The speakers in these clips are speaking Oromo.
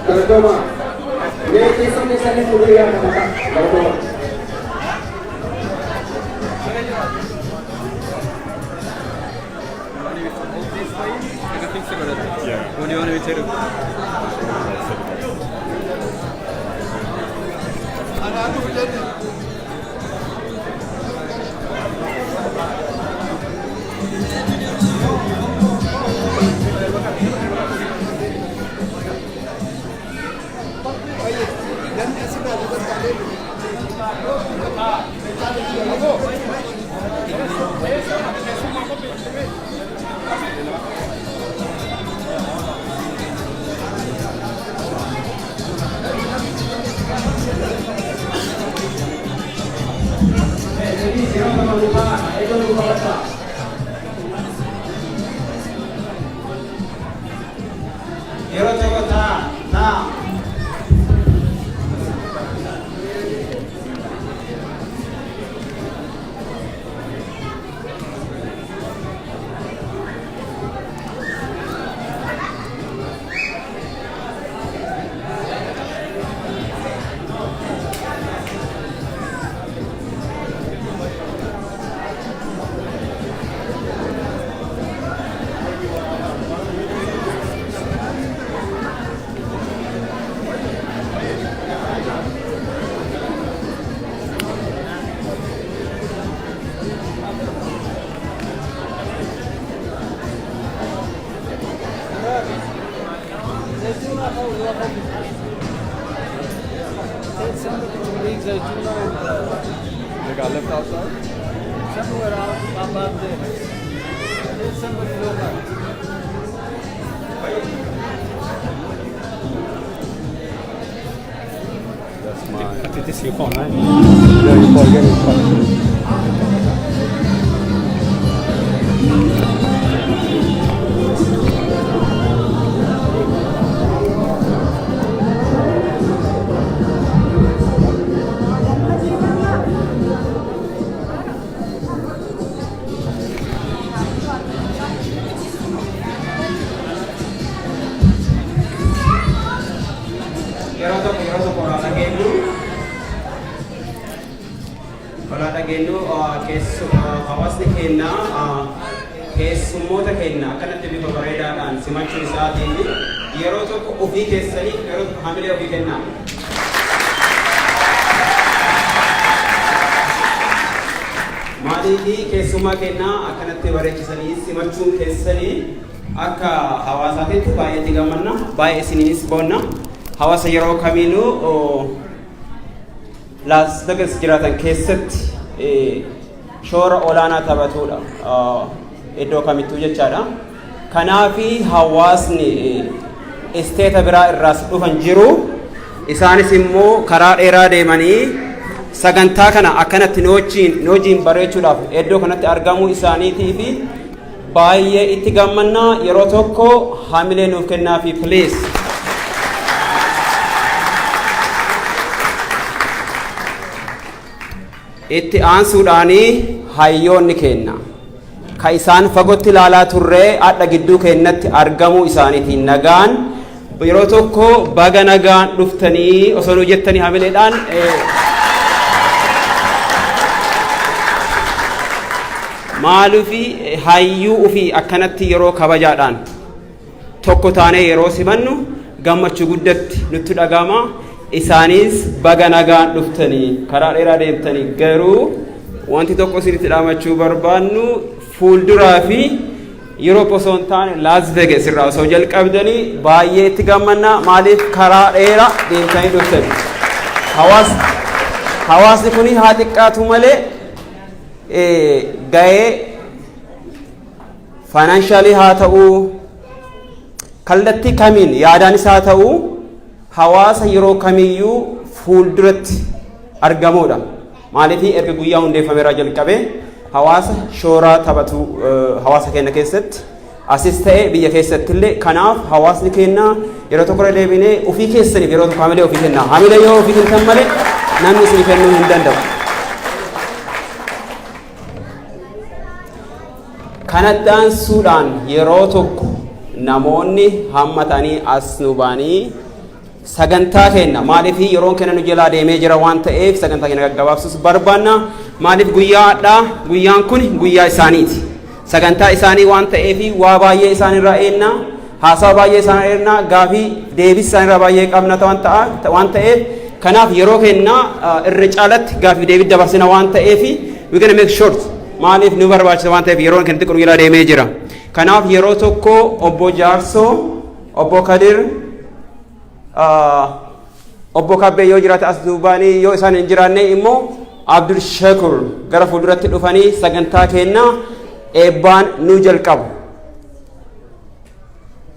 Galatoomaa. Mee teessoo keessanii fuuldura yaadamata. Galatoomaa. Yeroo tokko taa taa. Zaytuna and They got left outside? Somewhere out above there. There's somebody local. That's mine. I think this is your phone, right? Yeah, you probably get it. Yeroo tokko olaa dhageenyu olaa dhageenyu keessu hawaasni keenya keessummoota keenya akkanatti bifa bareedaadhaan simachuu isaatiin yeroo tokko ofii keessanii yeroo tokko hamilee ofii kennaa. Maaliifi keessummaa kennaa akkanatti bareechisanii simachuun keessanii akka hawaasaatitti baay'ee itti gammanna, baay'ee isiniinis boonna. Hawaasa yeroo kamiinuu Las Vegas jiraatan keessatti shoora olaanaa taphatudha iddoo kamittuu jechaadha. Kanaafi hawaasni isteeta biraa irraas dhufan jiru. Isaanis immoo karaa dheeraa deemanii sagantaa kana akkanatti nu wajjin bareechuudhaaf iddoo kanatti argamuu isaaniitii fi baay'ee itti gammannaa. Yeroo tokko hamilee nuuf kennaafi, please. Itti aansuudhaanii hayyoonni kenna. Ka isaan fagootti ilaalaa turree hadha gidduu keenyatti argamuu isaaniitiin nagaan yeroo tokko baga nagaan dhuftanii osoo nu jettanii hamileedhaan. Maaluufi hayyuu ofii akkanatti yeroo kabajaadhaan tokko taanee yeroo simannu gammachuu guddatti nutti dhagama. Isaanis baga nagaan dhuftanii, karaa dheeraa deemtanii, garuu wanti tokko isinitti dhaamachuu barbaannu fuulduraa fi yeroo osoo hin taane Las Vegas irraa osoo jalqabdanii baay'ee itti gammanna. Maaliif karaa dheeraa deemtanii dhuftanii. Hawaasni kun haa xiqqaatu malee ga'ee financially haa ta'uu, kallattii kamiin yaadaanis haa ta'uu, hawaasa yeroo kamiyyuu fuulduratti argamudha. Maaliif erga guyyaa hundeeffameerraa jalqabee hawaasa shooraa taphatu hawaasa keenya keessatti asis ta'e biyya keessatti illee. Kanaaf hawaasni keenya yeroo tokko irra deebinee ofii keessaniif yeroo tokko hamilee ofii kenna. Hamilee yoo ofii kennan malee namni isinii kennuu hin danda'u. Kanatti aansuudhaan yeroo tokko namoonni hammatanii as nu ba'anii sagantaa keenya, maaliif yeroon keenya nu jalaa deemee jira waan ta'eef, sagantaa keenya gaggabaabsuus barbaanna. Maaliif guyyaa hadhaa guyyaan kun guyyaa isaaniiti, sagantaa isaanii waan ta'eef waa baay'ee isaanirraa eenna, haasawa baay'ee isaanirraa eenna, gaafii deebis isaanirraa baay'ee qabna waan ta'eef. Kanaaf yeroo keenya irra caalatti gaafii deebii dabarsina waan ta'eef we gonna make short. Maaliif nu barbaachisa waan ta'eef, yeroon keenya xiqqoo nu jalaa deemee jira. Kanaaf yeroo tokko obbo Jaarsoo, obbo Kadir, obbo Kabbee yoo jiraate as duubaanii, yoo isaan hin jiraanne immoo Abdul Shakur gara fuulduratti dhufanii sagantaa keenya eebbaan nu jalqabu.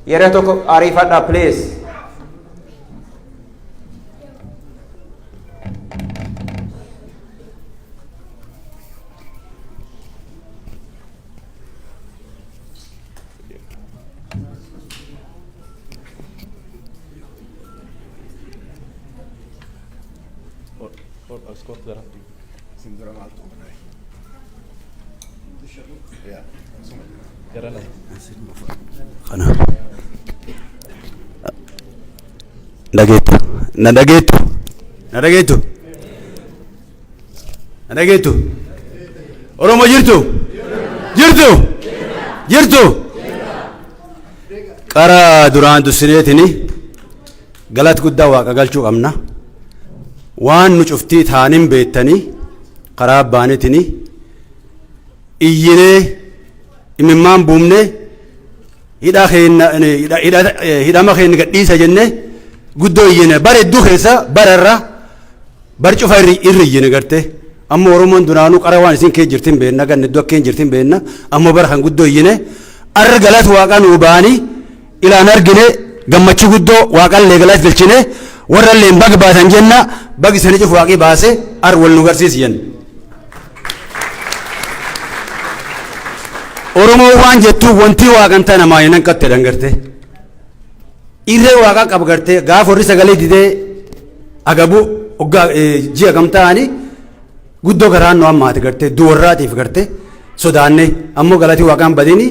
Yeroo tokko ariifadhaa, please. Or Scott there. Isin dura maaltu godhaa? Yaa, Jarana. Kana. Dhageettu. Na dhageettu. Na dhageettu. Na dhageettu. Oromoo jirtu? Jirtu? Jirtu? Qara duraan dursineetini galata guddaa waaqa galchuu qabna. Waan nu cuftii taanin beettanii karaa abbaanitini iyyinee imimmaan buumnee hidhaa keenya hidhama keenya gadhiisa jennee guddoo iyyine bara hedduu keessa bararra. Bar cufa irri iyyine gartee. Amma Oromoon duraanuu qara waan isin kee jirtin beenna, ganna iddoo akkeen jirtin beenna. Ammoo bara kan guddoo iyyine. Arra galata Waaqaa nuu ba'anii ilaan argine, gammachuu guddoo Waaqallee galata galchine, warrallee baga baatan jenna, bagi isanii cufu Waaqii baase ar wal nu garsiisi jenna. Oromoo waan jettuu wantii Waaqan tana maayinan qatte dhangartee. Irree Waaqaa qaba gartee, gaafa warri sagalee didee agabu hoggaa ji'a kam ta'anii guddoo garaan nu hammaate gartee, duwarraatiif gartee sodaanne. Ammoo galatii Waaqaan badini,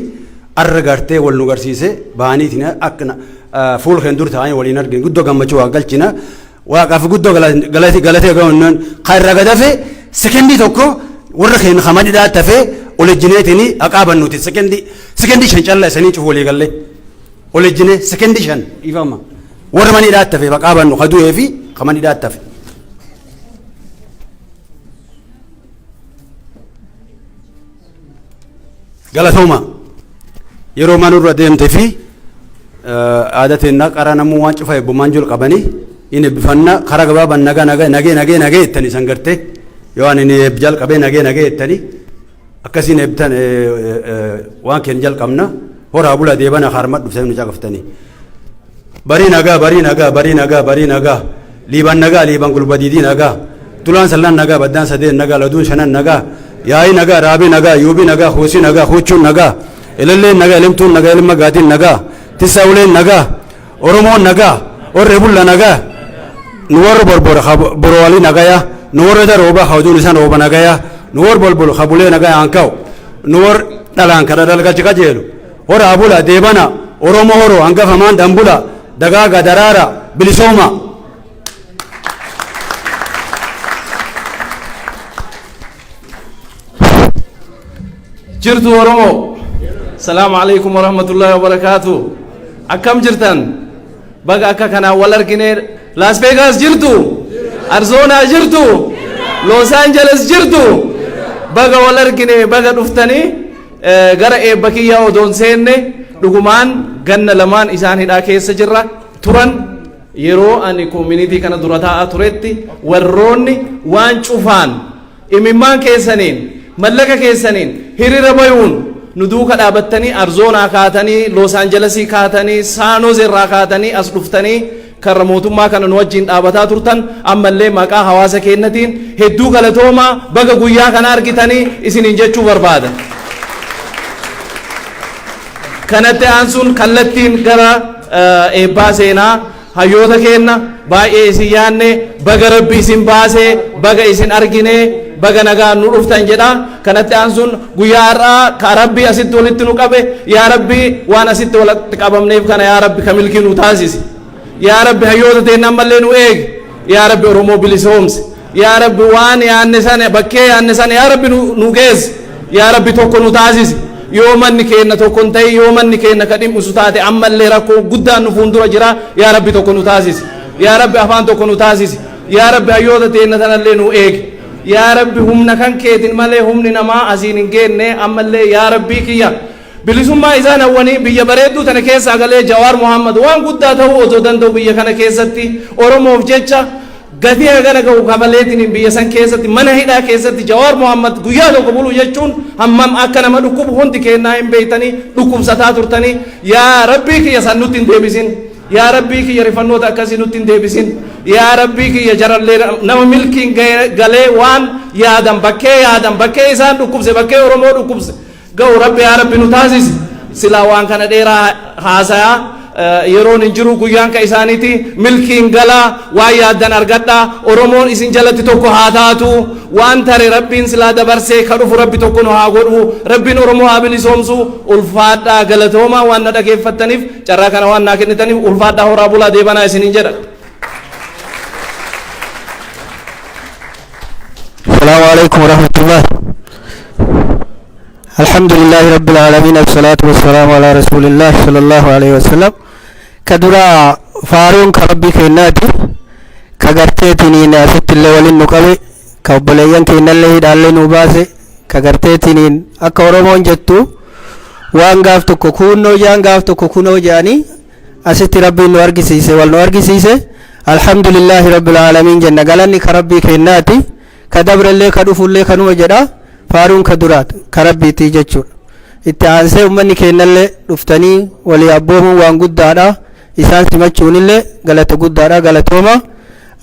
arra gartee wal nu garsiise, ba'aniitiin akka fuula keen dur ta'anii waliin argine, guddoo gammachuu Waaqa galchina. Waaqaaf guddoo galatii galatee gahuun kan irra gadafe sekendii tokko warra keenya kama dhidhaa tafee ol ejjineetiin haqaa bannuuti, sekendii 5 callaa isanii cufu walii gallee. Ol ejjine sekendii 5 dhiifama. Warra mani hidhaa tafe haqaa bannu, ka du'ee fi ka mani hidhaa tafe. Galatooma, yeroo manurra deemte fi aadaa teennaa qara namuu waan cufa eebbumaan jiru qabanii in eebbifanna. Karaa gabaabaan nagaa nagaa nagee nagee nagee jettanii san gartee, yoo ani ni eeb jalqabee nagee nagee jettanii akkasiin eebbitan waan keenya jalqabna. Horaa bula, deebana harma dhuftanii nu caqaftanii. Barii nagaa, barii nagaa, barii nagaa, barii nagaa, Liiban nagaa, Liiban gulbadiidii nagaa, tulaan sallan nagaa, baddaan sadeen nagaa, laduun shanan nagaa, yaa'ii nagaa, raabii nagaa, yuubii nagaa, huusii nagaa, huuchuun nagaa, elelleen nagaa, elemtuun nagaa, ilma gaatiin nagaa, tissaa uleen nagaa, Oromoon nagaa, orree bulla nagaa, nu warra borbora borowalii nagaya, nu warra darooba hawduun isan rooba nagaya, nu warra bolbol habulee nagaya hanka'u, nu warra dhalaan kadha dalgalchi qajeelu, horaa bula, deebana, Oromoo horoo hangafamaan dambula, dagaaga, daraara, bilisooma. Jirtu Oromoo? Salaamu alaikum warahmatullahi wabarakaatu. Akkam jirtan? Baga akka kanaan wal argine. Las Vegas jirtu? Arizona jirtu? Los Angeles jirtu? Baga wal argine, baga dhuftanii. Gara eebba kiyyaa odoon seenne, dhugumaan ganna lamaan isaan hidhaa keessa jirra turan, yeroo ani community kana dura taa'aa turetti, warroonni waan cufaan imimmaan keessaniin, mallaqa keessaniin, hiriira bayuun nu duuka dhaabattanii, Arzoonaa kaatanii, Los Angelesii kaatanii, San Jose irraa kaatanii as dhuftanii karra mootummaa kana nu wajjin dhaabataa turtan, ammallee maqaa hawaasa keenyatiin hedduu galatoomaa, baga guyyaa kana argitanii isiniin jechuu barbaada. Kanatti aansuun kallattiin gara eebbaa seenaa. Hayyoota keenna, baay'ee isin yaanne, baga Rabbi isin baasee, baga isin argine, baga nagaan nu dhuftan jedha. Kanatti aansuun guyyaa har'aa ka Rabbi asitti walitti nu qabe, yaa Rabbi, waan asitti walitti qabamneef kana, yaa Rabbi, ka milkii nu taasisi. Yaa Rabbi, hayyoota teenya ammallee nu eegi. Yaa Rabbi, Oromoo bilisoomse. Yaa Rabbi, waan yaanne sana, bakkee yaanne sana, yaa Rabbi, nu geesse. Yaa Rabbi, tokko nu taasisi. Yoo manni keenya tokko hin ta'in, yoo manni keenya ka dhimmisu taate, ammallee rakkoo guddaan nu fuuldura jira. Yaa Rabbi, tokko nu taasisi. Yaa Rabbi, afaan tokko nu taasisi. Yaa Rabbi, hayyoota teenya sanallee nu eegi. Yaa Rabbi, humna kan keetin malee humni namaa asiin hin geenne. Ammallee, yaa Rabbii kiyya, bilisummaa isaan hawwanii biyya bareedduu tana keessaa galee, Jawaar Muhammad waan guddaa ta'uu otoo danda'u, biyya kana keessatti Oromoof jecha gatii hagana ga'u kafaleetiin biyya san keessatti mana hidhaa keessatti Jawaar Muhammad guyyaa tokko bulu jechuun hammam akka nama dhukkubu hundi kennaa hin beeytanii, dhukkubsataa turtanii. Yaa Rabbii kiyya, san nutti hin deebisin. Yaa Rabbii kiyya, rifannoota akkasii nutti hin deebisin. Yaa Rabbii kiyya, jarallee nama milkiin galee waan yaadan, bakkee yaadan, bakkee isaan dhukkubse, bakkee Oromoo dhukkubse ga'u, Rabbi, yaa Rabbi, nu taasisi. Silaa waan kana dheeraa haasayaa yeroon hin jiru. Guyyaan ka isaaniiti, milkiin galaa, waan yaaddan argadhaa. Oromoon isin jalatti tokko haa taatu. Waan tare Rabbiin silaa dabarsee, ka dhufu Rabbi tokko nu haa godhu. Rabbiin Oromoo haa bilisoomsu. Ulfaadhaa, galatoomaa, waan na dhageeffattaniif, carraa kana waan naa kennitaniif ulfaadhaa, horaa bulaa, deebanaa isiniin jedha. السلام عليكم ورحمة الله. الحمد لله رب العالمين، الصلاة والسلام على رسول الله صلى الله عليه وسلم. كدرا فارون كربي كيناتي كغرتيتنين أست اللي ولين نقبي كوبليان كينا اللي هدالي نوباسي كغرتيتنين أكا oromoon jettu waan gaaf tokko kunnoo jaan, gaaf tokko kunoo jaanii, asitti Rabbiin nu argisiise, wal nu argisiise. Alhamdulillahi rabbil aalamiin jenna. Galanni ka Rabbii kennaati, ka dabrellee ka dhufullee kanuma jedha. Faaruun ka duraat ka Rabbiiti jechuudha. Itti aansee ummanni kennallee dhuftanii walii abboomuun waan guddaadha. Isaan simachuunillee galata guddaadha, galatooma.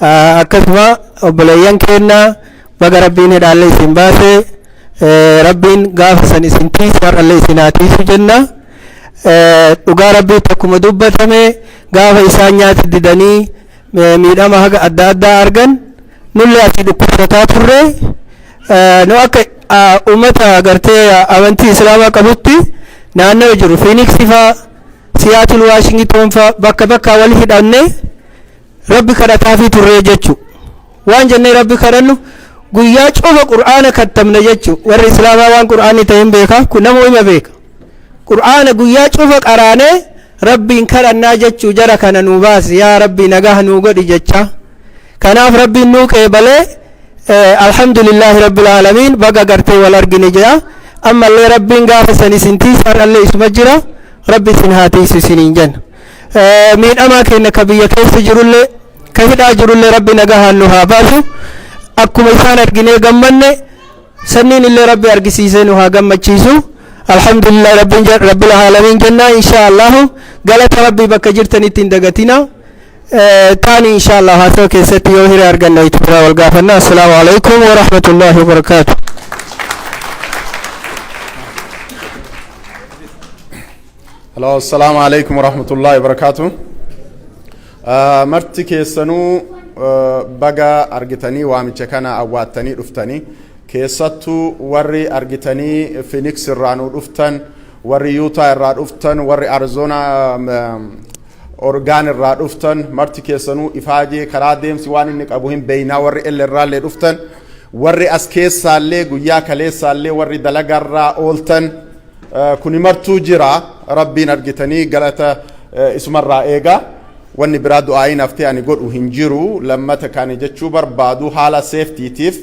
Akkasuma obboleeyyan kenna, baga Rabbiin hidhaallee isin baase. Rabbiin gaafa san isin tiisu har'allee isin haa tiisu jenna. Dhugaa Rabbiitti akkuma dubbatame, gaafa isaan nyaata didanii miidhama haga adda addaa argan, nullee asii dhukkubsataa turre. Nu akka ummata gartee amantii Islaamaa qabutti naannoo jiru, Phoenix faa, Seattle, Washington faa, bakka bakkaa wal hidhanne Rabbi kadhataafii turre jechu. Waan jennee Rabbi kadhannu, guyyaa cufa Qur'aana kattamna jechu. Warri Islaamaa waan Qur'aanni ta'e hin beeka, kun nama hima beeka. Qur'aana guyyaa cufa qaraanee Rabbiin kadhannaa jechuu, jara kana nuu baasi yaa Rabbi, nagaa nuu godhi jecha. Kanaaf Rabbiin nuu qeebalee, alhamdulillahi rabbil aalamiin, baga gartee wal argine jedha. Ammallee Rabbiin gaafa san isin tiisu har'allee isuma jira, Rabbi isin haa tiisu isiniin jenna. Miidhamaa keenya ka biyya keessa jirullee, ka hidhaa jirullee, Rabbi nagahaan nu haa baasu. Akkuma isaan arginee gammanne sanniin illee Rabbi argisiisee nu haa gammachiisu. Alhamdulillah rabbiin rabbil aalamiin jenna. Insha Allahu galata Rabbii bakka jirtanitti hin dagatina. Taani insha Allah haasawaa keessatti yoo hiree arganne itti biraa wal gaafanna. Assalaamu alaikum wa rahmatullahi wa barakaatu. Hello, assalamu alaikum wa rahmatullahi wa barakatuh. Marti keessanuu baga argitanii waamicha kana awwaattanii dhuftanii, keessattuu warri argitanii Phoenix irraa nu dhuftan, warri Utah irraa dhuftan, warri Arizona, Oregon irraa dhuftan, marti keessanuu ifaajee karaa deemsi waan inni qabu hin beeynaa. Warri L irraallee dhuftan, warri as keessaallee guyyaa kaleessaallee warri dalagarraa ooltan, kuni martuu jira. Rabbiin argitanii galata isumarraa eega. Wanni biraa du'aa'iin haftee ani godhu hin jiru. Lammata kan jechuu barbaadu, haala safetytiif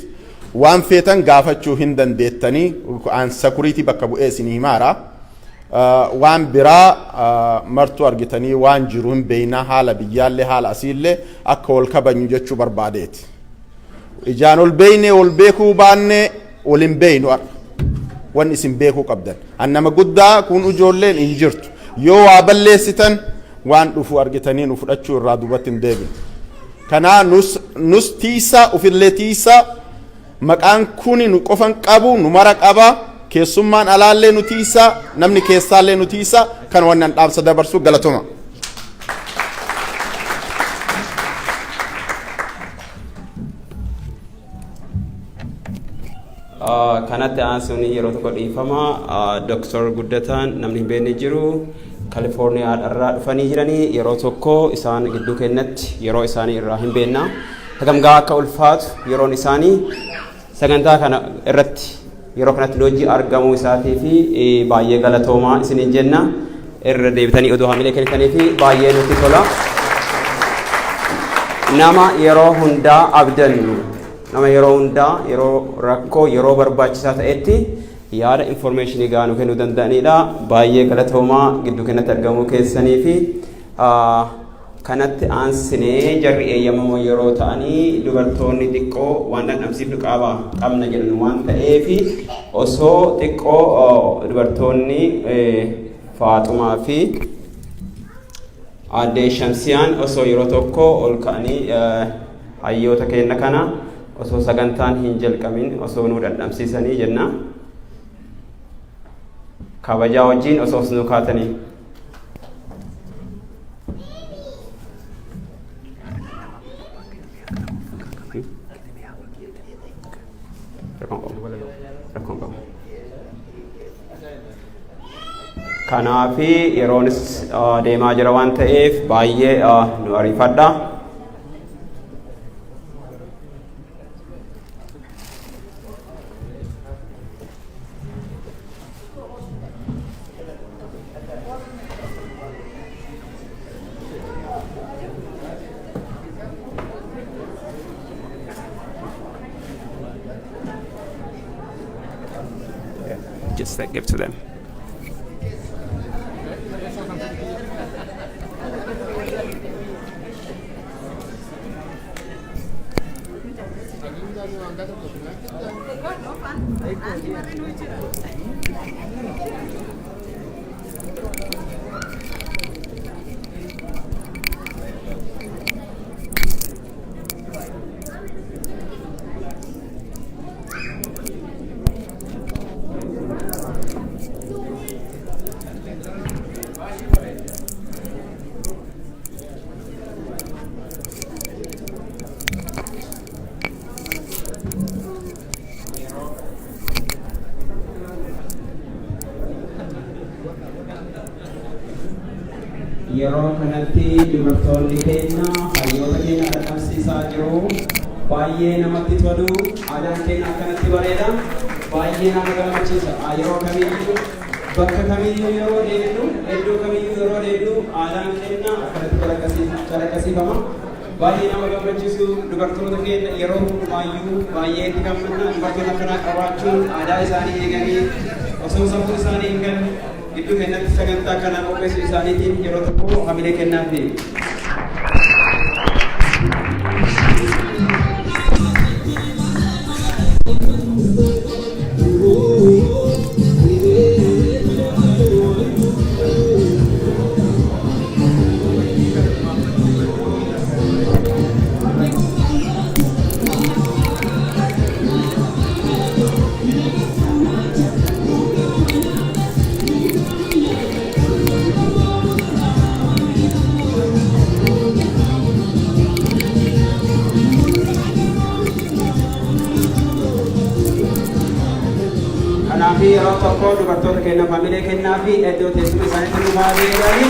waan feetan gaafachuu hin dandeettanii, an security bakka bu'ee isinii himaara. Waan biraa martuu argitanii waan jiru hin beeynaa, haala biyyaallee haala asiillee akka wal kabajnu jechuu barbaadeeti. Ijaan ol beeynee ol beekuu baannee ol hin beeynu. Har'a wanni isin beekuu qabdan, an nama guddaa kun ijoolleen hin jirtu, yoo waa balleessitan waan dhufu argitanii nu fudhachuu irraa duubatti hin deebinu. Kanaa nus tiisaa, ufillee tiisaa. Maqaan kuni nu qofan qabu, nu mara qaba. Keessummaan alaallee nu tiisaa, namni keessaallee nu tiisaa. Kan wannan dhaamsa dabarsu, galatoma. Kanatti aansuun yeroo tokko dhiifama, Dr. Guddataan namni hin beekne jiru, Kalifoorniyaa irraa dhufanii jiranii, yeroo tokko isaan gidduu kennatti yeroo isaanii irraa hin beekna. Hagam gaa akka ulfaatu yeroon isaanii sagantaa kana irratti yeroo kanatti hojii argamuu isaatii fi baay'ee galatoomaa isiniin jenna. Irra deebitanii oduu hamilee kennitanii fi baay'ee nutti tola. Nama yeroo hundaa abdannu, nama yeroo hundaa yeroo rakkoo, yeroo barbaachisaa ta'etti yaada informationii gahaa nu kennuu danda'anidha. Baay'ee galatoomaa gidduu kennatti argamuu keessanii fi. Kanatti aansinee jarri eeyyamamoo yeroo ta'anii dubartoonni xiqqoo waan dhandhamsiifnu qaba qabna jedhan waan ta'eef, osoo xiqqoo dubartoonni Faaxumaa fi Aaddee Shamsiyaan osoo yeroo tokko ol ka'anii hayyoota kenna kana osoo sagantaan hin jalqabin osoo nu dhandhamsiisanii jenna. Kabajaa wajjin osoo nu kaatanii. Rakkoon qabu. Kanaafi yeroonis deemaa jira waan ta'eef baay'ee nu ariifadha. Just give to them. Yeroo kanatti dubartoonni keenya hayyoota keenya dhandhamsiisaa jiru. Baay'ee namatti tolu. Aadaan keenya akkanatti bareeda. Baay'ee nama gammachiisa. Yeroo kamiyyuu, bakka kamiyyuu yeroo deemnu, iddoo kamiyyuu yeroo deemnu, aadaan keenya akkanatti calaqqisiifama. Baay'ee nama gammachiisu. Dubartoota keenya yeroo hundumaayyuu baay'ee itti gammadna. Dubartoota akkanaa qabaachuun, aadaa isaanii eeganii, osoo safuu isaanii hin ganne gidduu keenyatti sagantaa kana qopheessuu isaaniitiin yeroo tokko hamilee kennaafi. Kanaaf yeroo tokko dubartoota keenya hamilee kennaa fi iddoo teessuma isaaniitti nu baay'ee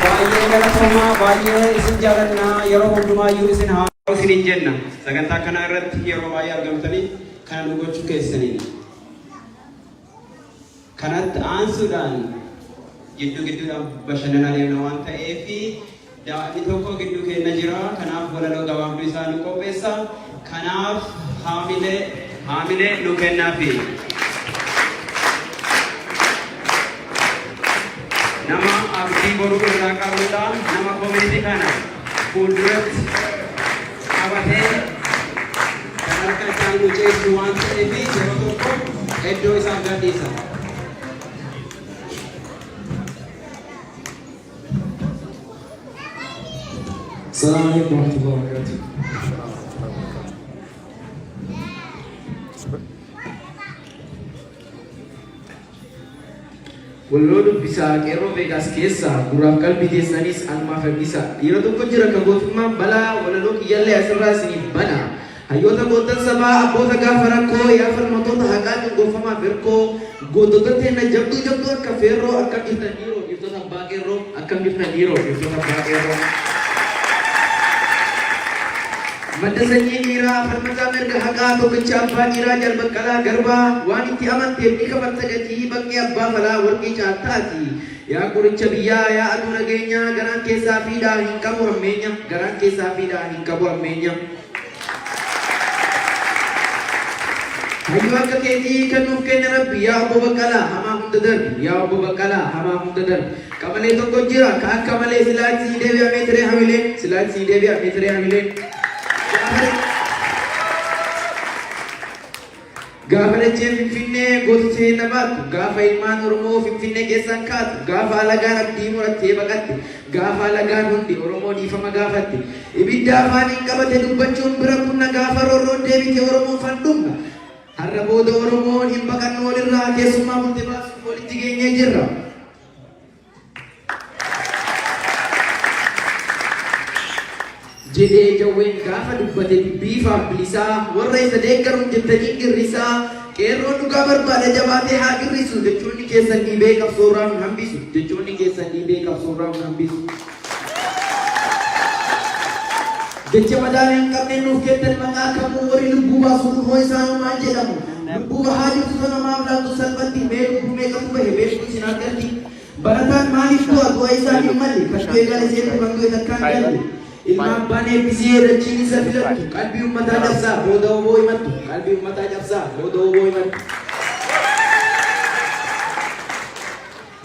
baay'ee galatoomaa, baay'ee isin jaalannaa, yeroo hundumaayyuu isin haa isiniin jenna. Sagantaa kana irratti yeroo baay'ee argamtanii kana nu gochuu keessaniin. Kanatti aansuudhaan gidduu gidduudhaan bashannanaa deemna waan ta'eef, daa'imni tokko gidduu keenya jira. Kanaaf walaloo gabaabduu isaa nu qopheessa. Kanaaf haamilee haamilee nu kennaafi. Nama abdii boruu irraa qabnudha. Nama community kana fuulduratti qabatee sadarkaa isaan nu ceesisu waan ta'eef, yeroo tokko iddoo isaaf gadhiisa. السلام عليكم ورحمة الله وبركاته. Walloo dubbisaa qeerroo Veegaas keessaa, gurraaf qalbii teessanis anumaa faggisa. Dhiira tokko jira ka gootummaan balaa, walaloo kiyyallee asirraa isiniif bana. Hayyoota, goottan sabaa, abboota gaafa rakkoo, yaa falmatoota haqaa cunqurfamaaf hirkoo, gootota teenna jabduu jabduu akka feerroo, akkam jirtan dhiiroo, dhiirtota abbaa qeerroo, akkam jirtan dhiiroo, dhiirtota abbaa qeerroo. Madda sanyii dhiiraa, falmataa mirga haqaa, tokkicha abbaa dhiiraa, Jaal Baqqalaa Garbaa, waan itti amanteef ni kafalta gatii, baqqee abbaa falaa warqii caaltaati. Yaa qoricha biyyaa, yaa aduu nageenyaa, garaan keessaa fiidhaa hin qabu hammeenya, garaan keessaa fiidhaa hin qabu hammeenya. Hayyuu akka keetii kan nuuf kenne Rabbi, yaa obbo Baqqalaa hamaa hunda darbi, yaa obbo Baqqalaa hamaa hunda darbi. Qamalee tokko jira ka akka malee, silaa sii deebi'amee tiree hamileen, silaa sii deebi'amee tiree hamileen. Gaafa dacheen Finfinnee gootota na baattu, gaafa ilmaan Oromoo Finfinnee keessaan kaatu, gaafa alagaan abdii murattee baqatte, gaafa alagaan hundi Oromoo dhiifama gaafatte, ibidda afaaniin qabate dubbachuun bira kunna, gaafa roorroon deebite Oromoo fandhumna. Har'a booda Oromoon hin baqannu walirraa, keessummaa bulte baasuuf walitti geenyee jirra. Jedhee Jawween gaafa dubbate, dubbiifaaf bilisaa warra isa deeggaruun jettanii girrisaa. Qeerroon dhugaa barbaada, jabaatee haa girrisu. Jechoonni keessan dhiibee qabsoorraa nun hambisu, jechoonni keessan dhiibee qabsoorraa nun hambisu. Jecha madaala hin qabne nuuf kennan maqaa kamuu, warri lubbuu baasu kunoo isaanoo maal jedhamu? Lubbuu bahaa jirtu sana maaf laaltu salphatti? Mee lubbuu meeqatu bahe beektu isin harkatti? Barataan maaliif du'a du'a isaan hin malle? Kan du'e gale seetu, kan du'e takkaan galle. Ilma abbaan eebbisee dachiin isa filattu, qalbii ummataa cabsaa booda oboo himattu, qalbii ummataa cabsaa booda oboo himattu.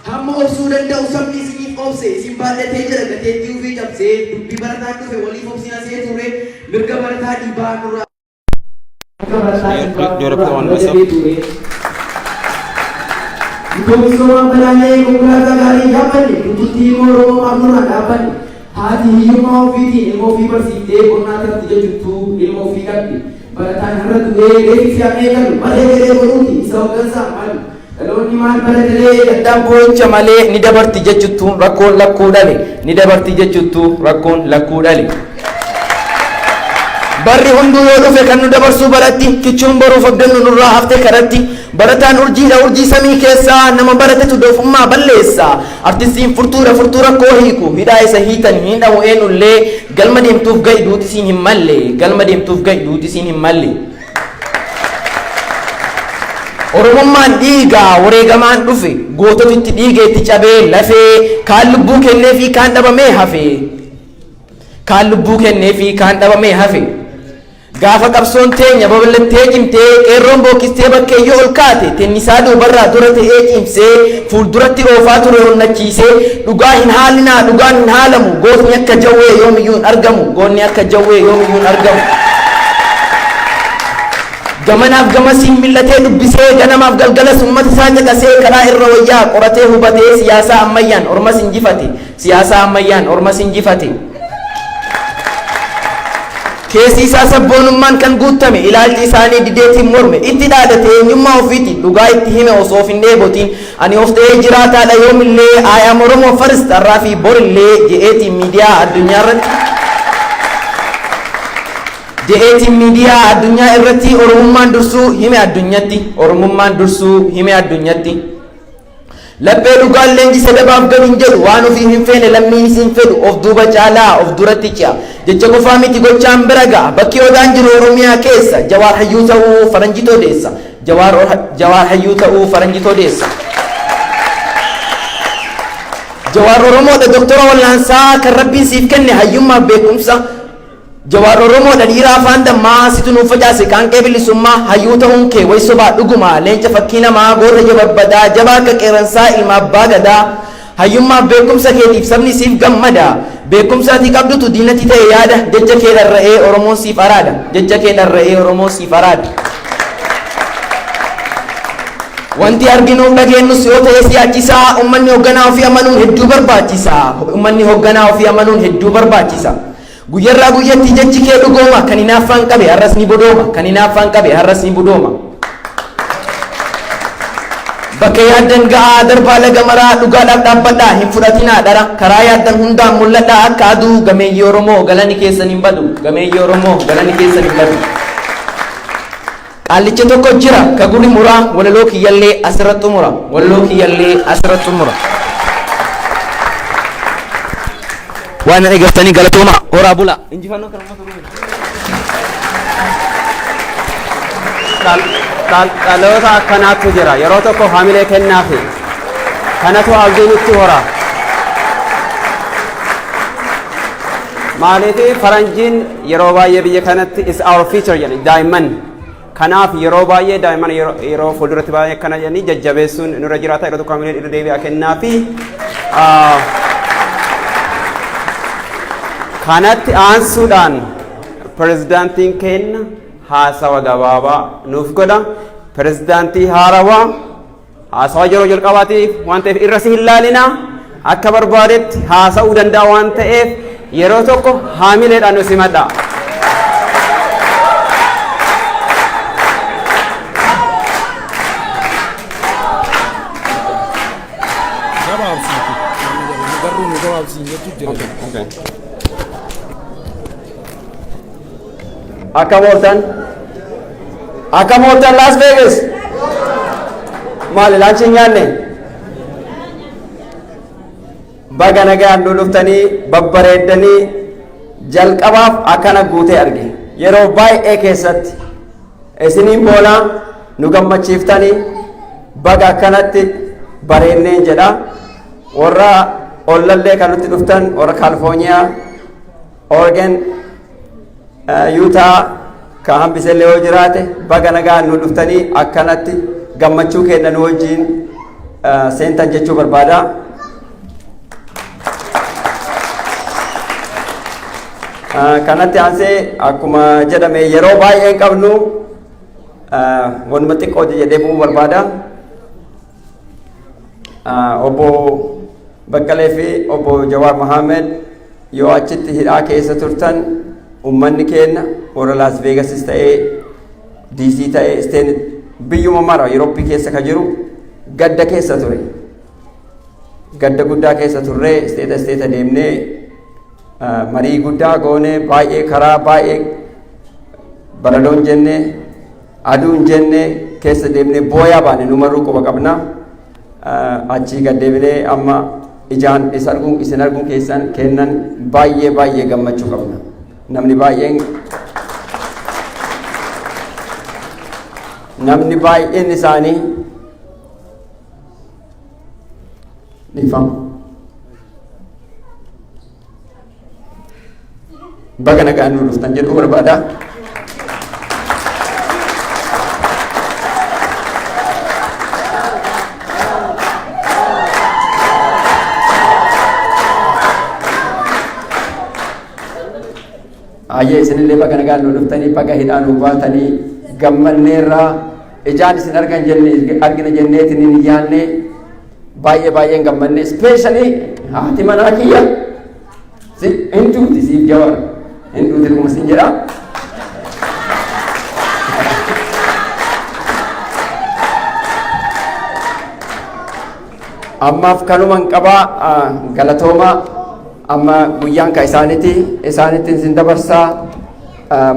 Hamma obsuu danda'u sabni isiniif obse, isin baadhatee jira gateettii ofii cabsee. Dubbii barataan dhufe waliif obsina see turre, mirga barataa dhiibaa nurraa. barataa Do you repeat one myself? Misooma balaalee konkolaataa gaarii yaabbanne, dubbitti immoo Oromoo maaf dhaabbanne? Haati hiyyummaa ofiitiin ilma ofii barsiiftee qonnaa irratti jechuttuu ilma ofii qabdi. Barataan har'a du'ee reeffi fe'amee galu malee jedhee godhuuti isa hooggansaa malu. Dhaloonni maal baratalee gaddaan boo'icha malee, ni dabarti jechuttuu rakkoon lakkuu dhale, ni dabarti jechuttuu rakkoon lakkuu dhale. Barri hunduu yoo dhufe kan nu dabarsuu baratti, kichuun boruuf abdannu nurraa hafte karatti. Barataan urjiidha, urjii samii keessaa, nama baratetu doofummaa balleessa. Artistiin furtuudha, furtuu rakkoo hiiku, hidhaa isa hiitan hin dhabu eenyullee. Galma deemtuuf ga'i, duuti siin hin malle, galma deemtuuf ga'i, duuti siin hin malle. Oromummaan dhiigaa wareegamaan dhufe, gootatu itti dhiigee itti cabee lafee, kaan lubbuu kennee fi kaan dhabamee hafe. Kaan lubbuu kennee fi kaan dhabamee hafe. Gaafa qabsoon teenya babal'attee cimtee, qeerroon bookkistee bakkeeyyoo ol kaate, tennisaa duubarraa dura ta'ee cimsee fuulduratti oofaa ture onnachiisee. Dhugaa hin haalinaa, dhugaan hin haalamu, gootni akka jawwee yoomiyyuu hin argamu, goonni akka jawwee yoomiyyuu hin argamu. Gamanaaf gamasiin mil'atee dubbisee, ganamaaf galgalas uummata isaa caqasee, karaa irra wayyaa qoratee hubatee, siyaasaa ammayyaan ormas injifate, siyaasaa ammayyaan ormas injifate. Keessi isaa sabboonummaan kan guutame, ilaalchi isaanii dideetiin morme, itti dhaadate eenyummaa ofiitiin, dhugaa itti hime osoo of hin dheebotiin. Ani of ta'ee jiraataadha yoomillee, I am Oromo first har'aa fi borillee je'eetiin miidiyaa addunyaa irratti, je'eetiin miidiyaa addunyaa irratti Oromummaan dursuu hime addunyatti, Oromummaan dursuu hime addunyatti. Laphee dhugaan leenjise dabaaf gad hin jedhu, waan ofii hin feene lammiin isin fedhu, of duuba caalaa of duratti ce'a. Jecha qofaa miti, gochaan bira ga'a. Bakki odaan jiru Oromiyaa keessa, Jawaar hayyuu ta'uu faranjitu odeessa. Jawaar hayyuu ta'uu faranjitu odeessa. Jawaar Oromoodha, doktora wallaansaa, kan Rabbiin siif kenne hayyummaaf beekumsa. Jawaar Oromoodha, dhiira afaan dammaa, situ nuuf facaase qaanqee bilisummaa. Hayyuu ta'uun kee way sobaa dhuguma, leenca fakkii namaa, goota jabarbadaa, jabaa akka qeerransaa, ilma abbaa gadaa. Hayyummaaf beekumsa keetiif sabni siif gammada. Beekumsa ati qabdutu diinatti ta'e yaada. Jecha kee dharra'ee Oromoon siif araada, jecha kee dharra'ee Oromoon siif araada. Wanti arginuuf dhageenyus yoo ta'e siyaachisaa, uummanni hoogganaa ofii amanuun hedduu barbaachisa, uummanni hoogganaa ofii amanuun hedduu barbaachisa. Guyyarraa guyyatti jechi kee dhugooma, kan hinaaffaan qabe har'as ni bodooma, kan hinaaffaan qabe har'as ni bodooma. Bakka yaaddan ga'aa, darbaa laga maraa, dhugaadhaaf dhaabbadhaa, hin fudhatinaa dhara, karaa yaaddan hundaan mul'adhaa akka aduu. Gameeyyii Oromoo, galanni keessan hin badu, gameeyyii Oromoo, galanni keessan hin badu. Qaallicha tokko jira ka gurri muraa, walaloo kiyyallee asirratti xumura, walaloo kiyyallee asirratti xumura. Waan na eeggattanii galatooma, horaa bula. Injifannoo kan uummata Oromoo. Dhaloota akkanaatu jira. Yeroo tokko hamilee kennaafi. Kanatu abdii nutti hora. Maaliif faranjiin yeroo baay'ee biyya kanatti "is our future" jedhani daa'imman. Kanaaf yeroo baay'ee daa'imman yeroo fuulduratti baay'ee akkana jedhanii jajjabeessuun nurra jiraata. Yeroo tokko hamilee irra deebi'aa kennaafi. Kanatti aansuudhaan pirezidaantiin keenya haasawa gabaabaa nuuf godha. Pirezidaantii haarawaa haasawa yeroo jalqabaatiif waan ta'eef irra si hin laalina, akka barbaadetti haasa'uu danda'a waan ta'eef yeroo tokko haamileedhaan nu simadha. Gabaabsiiti. Garuu nu gabaabsiin jechuu jira. Akkam ooltan? Akkam ooltan, Las Vegas? Maali, lunch hin nyaanne? Baga nagaan nu dhuftanii, babbareeddanii jalqabaaf akkana guutee arge. Yeroo baay'ee keessatti isiniin boonaa, nu gammachiiftanii, baga akkanatti bareenneen jedha. Warra ollallee kan nutti dhuftan, warra Kaalifoorniyaa, Oregon, Yuutaa ka hambisellee yoo jiraate, baga nagaan nu dhuftanii akkanatti gammachuu kenna nu wajjin seentan jechuu barbaada. Kanatti aansee akkuma jedhame yeroo baay'ee hin qabnu. Wanuma xiqqoo jedhee bu'uu barbaada. Obbo Baqqalee fi obbo Jawaar Mohaammed yoo achitti hidhaa keessa turtan, ummanni keenya warra Las Vegasis ta'ee, DC ta'ee, state biyyuma mara Yurooppii keessa ka jiru gadda keessa ture. Gadda guddaa keessa turree, state state deemnee marii guddaa goonee, baay'ee karaa baay'ee baradoon jennee, aduun jennee keessa deemnee booyaa baane. Numarruu quba qabna. Achii gad deebinee amma ijaan isa arguun, isin arguun keessan kennan baay'ee baay'ee gammachuu qabna. Namni baay'een isaanii dhiifama. Baga nagaan nu dhuftan jedhuu barbaada. Ayyee, isinillee baga nagaan nu dhuftanii, baga hidhaa nu baatanii gammanneerraa. Ijaan isin argan jenne, argina jenneetiin hin yaanne, baay'ee baay'een gammanne. Especially haati manaa kiyya hin duuti siif, Jawar hin duuti, dhuguma sin jedha. Ammaaf kanuman qabaa, galatooma. Amma guyyaan ka isaanitti, isaanitti isin dabarsaa.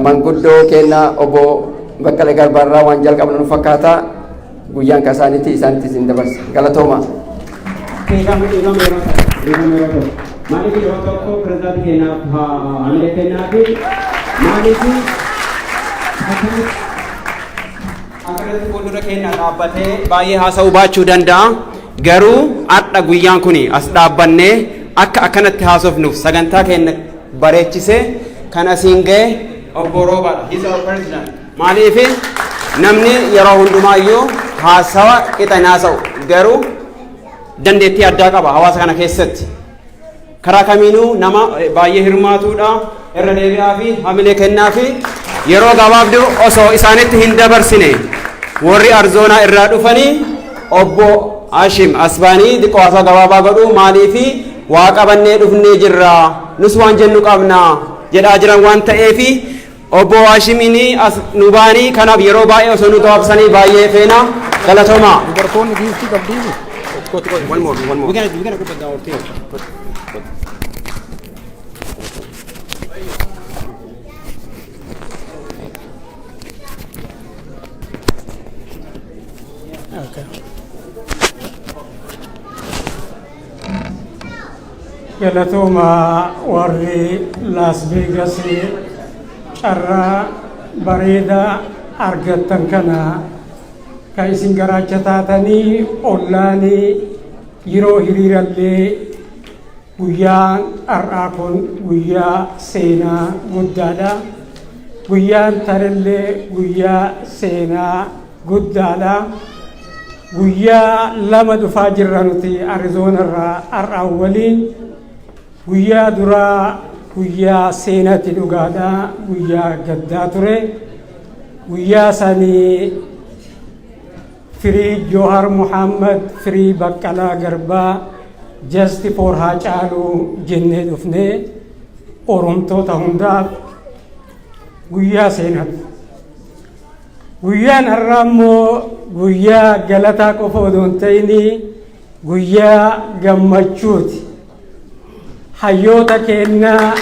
Manguddoo kenna obbo Baqqalee Garbaarraa waan jalqabnu nu fakkaata. Guyyaan ka isaanitti, isaanitti isin dabarsa, galatooma. Dhiifama, dhiifama, yeroo tokko, dhiifama yeroo tokko. Maaliif yeroo tokko pirezidaantii keenyaaf hamilee kennaa fi maaliif akkanatti fuuldura keenya dhaabbatee baay'ee haasa'uu baachuu danda'a. Garuu har'a guyyaan kun as dhaabbannee akka akkanatti haasofnuuf sagantaa keenya bareechisee kan asiin ga'e obbo Roobaadha. He's our president. Maaliif namni yeroo hundumaayyuu haasawa qixa hin haasa'u, garuu dandeettii addaa qaba hawaasa kana keessatti. Karaa kamiinuu nama baay'ee hirmaatuudha. Irra deebi'aa fi hamilee kennaa fi yeroo gabaabduu osoo isaanitti hin dabarsine, warri Arzoonaa irraa dhufanii obbo Hashim Asbaanii xiqqoo haasaa gabaabaa godhu. Maaliifi waa qabannee dhufnee jirra, nus waan jennu qabna jedhaa jiran waan ta'eefi, obbo Hashimiin as nu baanii. Kanaaf yeroo baay'ee osoo nu gabaabsanii baay'ee feena. Galatooma. Dubartoonni giiftii qabdii. One more, one more. We're gonna go back our team. Okay. Galatooma warri Las Vegas, carraa bareedaa argattan kana kan isin garaacha taatanii ollaanii yeroo hiriirallee. Guyyaan har'aa kun guyyaa seenaa guddaadha. Guyyaan tarillee guyyaa seenaa guddaadha. Guyyaa 2 dhufaa jirra nuti Arizoonarraa har'aan waliin. Guyyaa duraa guyyaa seenatti dhugaadha. Guyyaa gaddaa ture. Guyyaa sanii "Free Jawar Muhammad, Free Baqqalaa Garbaa, Justice for Haacaaluu" jennee dhufnee Oromtoota hundaaf guyyaa seenati. Guyyaan har'aa immoo guyyaa galataa qofa odoo hin ta'in guyyaa gammachuuti. Hayyoota kennaa,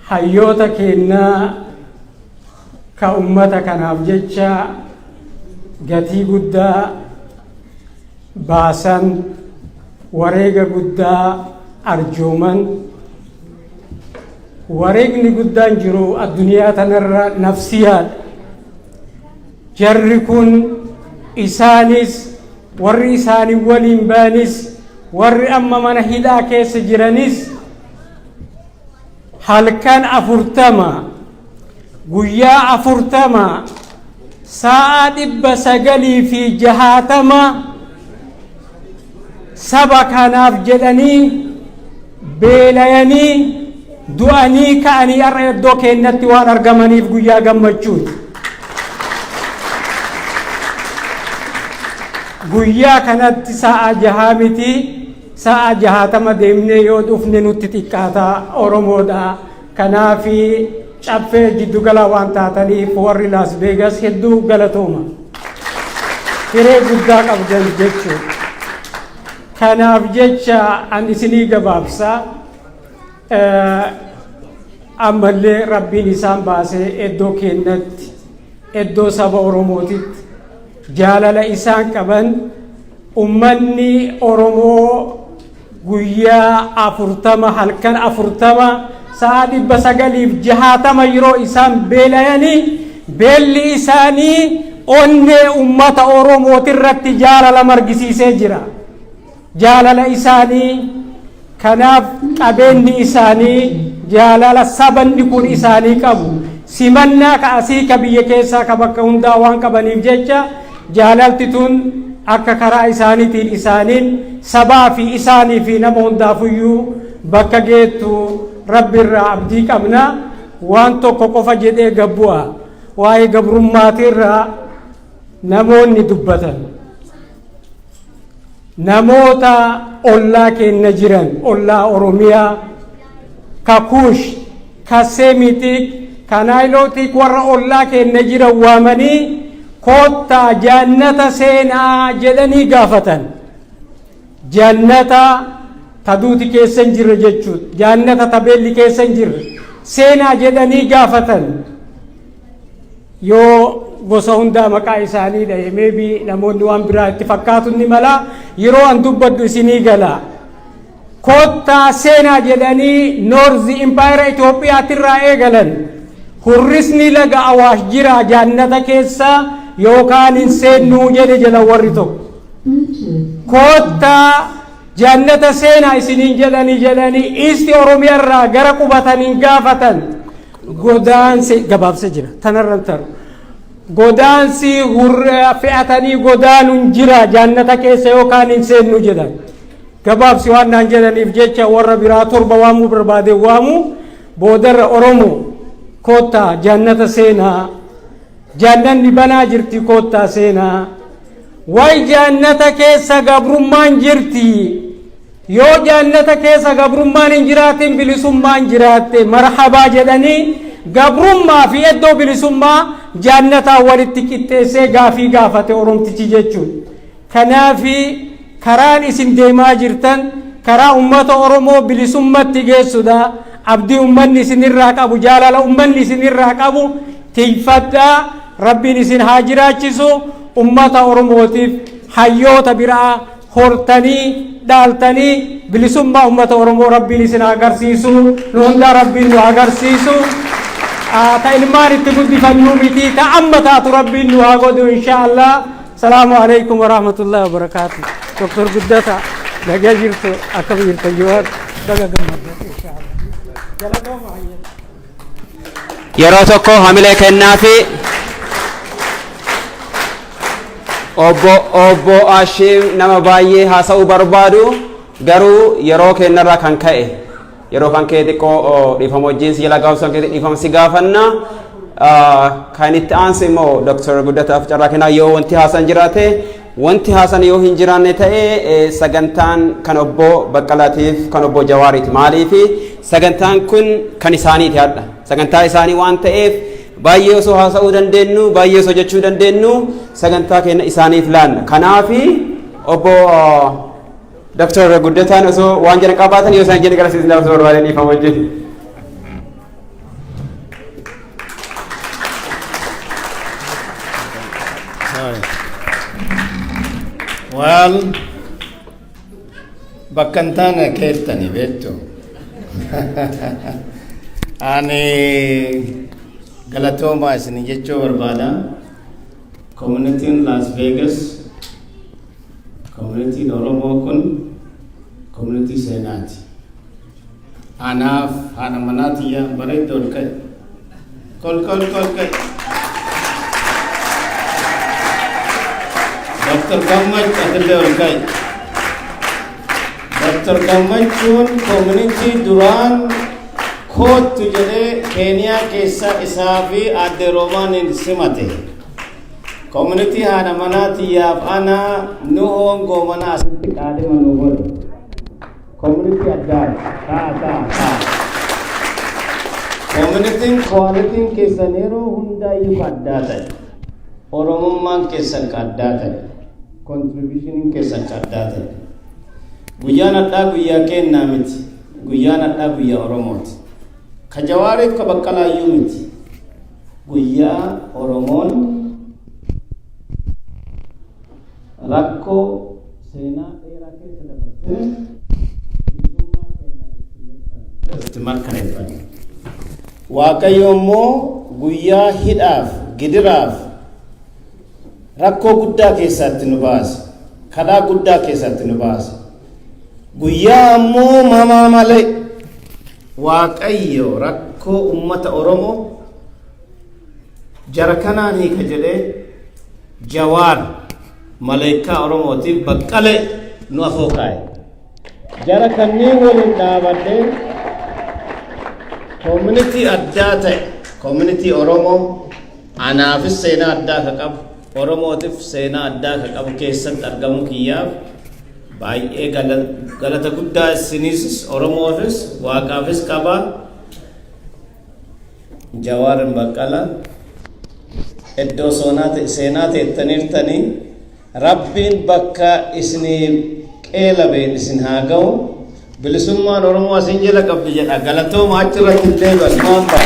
hayyoota kennaa ka ummata kanaaf jecha gatii guddaa baasan, wareega guddaa arjooman. Wareegni guddaan jiru addunyaa tanarra nafsiyaadha. Jarri kun isaanis, warri isaanii waliin baanis, warri amma mana hidhaa keessa jiranis halkan 40, guyyaa 40, sa'a 960 saba kanaaf jedhanii beelayanii. Du'anii ka'anii har'a iddoo keenyatti waan argamaniif guyyaa gammachuuti. Guyyaa kanatti sa'a 6 miti, sa'a 60 deemnee yoo dhufne nutti xiqqaata Oromoodha. Kanaaf caffee jiddugala waan taataniif warri Las Vegas hedduu galatooma. Hiree guddaa qabdan jechuudha. Kanaaf jecha an isinii gabaabsa. Ammallee Rabbiin isaan baasee iddoo keenyatti, iddoo saba Oromootitti jaalala isaan qaban, ummanni Oromoo guyyaa 40 halkan 40 sa'a 960 yeroo isaan beelayanii, beelli isaanii onnee ummata Oromootirratti jaalala margisiisee jira. Jaalala isaanii kanaaf qabeenyi isaanii, jaalala sabanni kun isaanii qabu, simannaa ka asii, ka biyya keessaa, ka bakka hundaa waan qabaniif jecha, jaalalti tun akka karaa isaaniitiin isaaniin sabaa fi isaanii fi nama hundaafuyyuu bakka geettu Rabbi irraa abdii qabna. Waan tokko qofa jedhee gabbu'a. Waa'ee gabrummaatirraa namoonni dubbatan, namoota ollaa keenya jiran, ollaa Oromiyaa, ka Kuush, ka Semitic, ka Nilotic, warra ollaa keenya jiran waamanii "Koottaa jaannata seenaa" jedhanii gaafatan. Jaannata ta duuti keessa hin jirre jechuudha. Jaannata ta beelli keessa hin jirre seenaa jedhanii gaafatan. Yoo gosa hundaa maqaa isaanii dhahe, maybe namoonni waan biraa itti fakkaatu ni mala. Yeroo an dubbadhu isinii gala. "Koottaa seenaa" jedhanii North Impaayera Itoophiyaatirraa eegalan. "Hurrisni laga Awaash jira jaannata keessa yookaan hin seennuu" jedhe jala warri tokko. "Koottaa jaannata seenaa isiniin jedhanii" East Oromiyaarraa gara qubataniin gaafatan. Godaansi gabaabsa jira tanarran taru. Godaansi fe'atanii godaanuun jira jaannata keessa yookaan hin seennu jedhan. Gabaabsi waan naan jedhaniif jecha warra biraa torba waamuu barbaade waamu. Boodarra "Oromoo, koottaa jaannata seenaa, jaannanni banaa jirti, koottaa seenaa." "Way, jaannata keessa gabrummaan jirti. Yoo jaannata keessa gabrummaan hin jiraatin, bilisummaan jiraatte, marhabaa" jedhanii gabrummaa fi iddoo bilisummaa jaannataa walitti qixxeessee gaafii gaafate Oromtichi jechuudha. Kanaafi karaan isin deemaa jirtan karaa ummata Oromoo bilisummatti geessudha. Abdii ummanni isinirraa qabu, jaalala ummanni isinirraa qabu tiifadhaa. Rabbiin isin haa jiraachisu. Ummata Oromootiif hayyoota biraa hortanii dhaaltanii bilisummaa ummata Oromoo Rabbiin isin haa agarsiisu. Nu hundaa Rabbiin nu agarsiisu. Ta ilmaan itti guddifannuu miti, ta amma taatu Rabbiin nu haa godhu, insha Allah. Salaamu alaikum warahmatullahi wabarakaatu. Dr. Guddata, nagaa jirtu? Akkam jirta? Jawaar, baga gammadda, insha Allah. Galatooma hayya. Yeroo tokko hamilee kennaa fi obbo Ashiim nama baay'ee haasa'uu barbaadu, garuu yeroo kennarraa kan ka'e, yeroo kan ka'e xiqqoo dhiifama wajjin si jala gaafsan kee dhiifama si gaafanna. Kan itti aansu immoo Dr. Guddataaf carraa kennaa, yoo wanti haasan jiraate. Wanti haasan yoo hin jiraanne ta'e, sagantaan kan obbo Baqqalaatiif kan obbo Jawaariiti. Maaliifi sagantaan kun kan isaaniiti, hadha sagantaa isaanii waan ta'eef, baay'ee osoo haasa'uu dandeenyu, baay'ee osoo jechuu dandeenyu, sagantaa keenya isaaniif laanna. Kanaafi obbo Dr. Guddataan osoo waan jedhan qabaatan, yoo isaan jedhan gara osoo barbaadanii, dhiifama wajjin. Sorry. Well, bakka hin taane keettani beektu. Ani galatoomaa isin jechuu barbaada. Communityn Las Vegas, communityn Oromoo kun community seenaati. Anaaf haadha manaa tiyya bareedda ol ka'e. Kol kol kol ka'e. Dr. Gammach, atillee ol ka'e. Dr. Gammachuun community duraan Koottu jedhee Keeniyaa keessa isaa fi aadde Roomaaniin simate. Community haadha manaa tiyyaaf ana Nuhoon Goomanaa asitti qaadhima nu godhe. Community addaati. Ta'a, ta'a, ta'a. Communityn qualityn keessan yeroo hundaayyuu ka addaa ta'e. Oromummaan keessan ka addaa ta'e. Contributioniin keessan ka addaa ta'e. Guyyaan hadhaa guyyaa keennaa miti. Guyyaan hadhaa guyyaa Oromooti. Ka Jawaariif ka Baqqalaayyuu miti. Guyyaa Oromoon rakkoo seenaa dheeraa keessa dabarsine bilisummaa keenya itti mirkaneeffanne. Waaqayyo immoo guyyaa hidhaaf, gidiraaf, rakkoo guddaa keessaatti nu baase. Kadhaa guddaa keessatti nu baase. Guyyaa ammoo mamaa malee Waaqayyo rakkoo ummata Oromoo jara kanaan hiika jedhee Jawaar maleekaa Oromootiif Baqqalee nu afoo kaa'e. Jara kanneen waliin dhaabadhee community addaa ta'e, community Oromoo anaafis seenaa addaa ka qabu, Oromootiif seenaa addaa ka qabu keessatti argamuu kiyyaaf baay'ee galata guddaa isiniis, Oromoofis, Waaqaafis qaba. Jawaar Baqqala iddoo seenaa teettaniirtanii Rabbiin bakka isinii qeelabeen isin haa ga'u. Bilisummaan Oromoo asin jala qabdi jedha. Galatooma, achirratti hin deebi'an maan ba'a.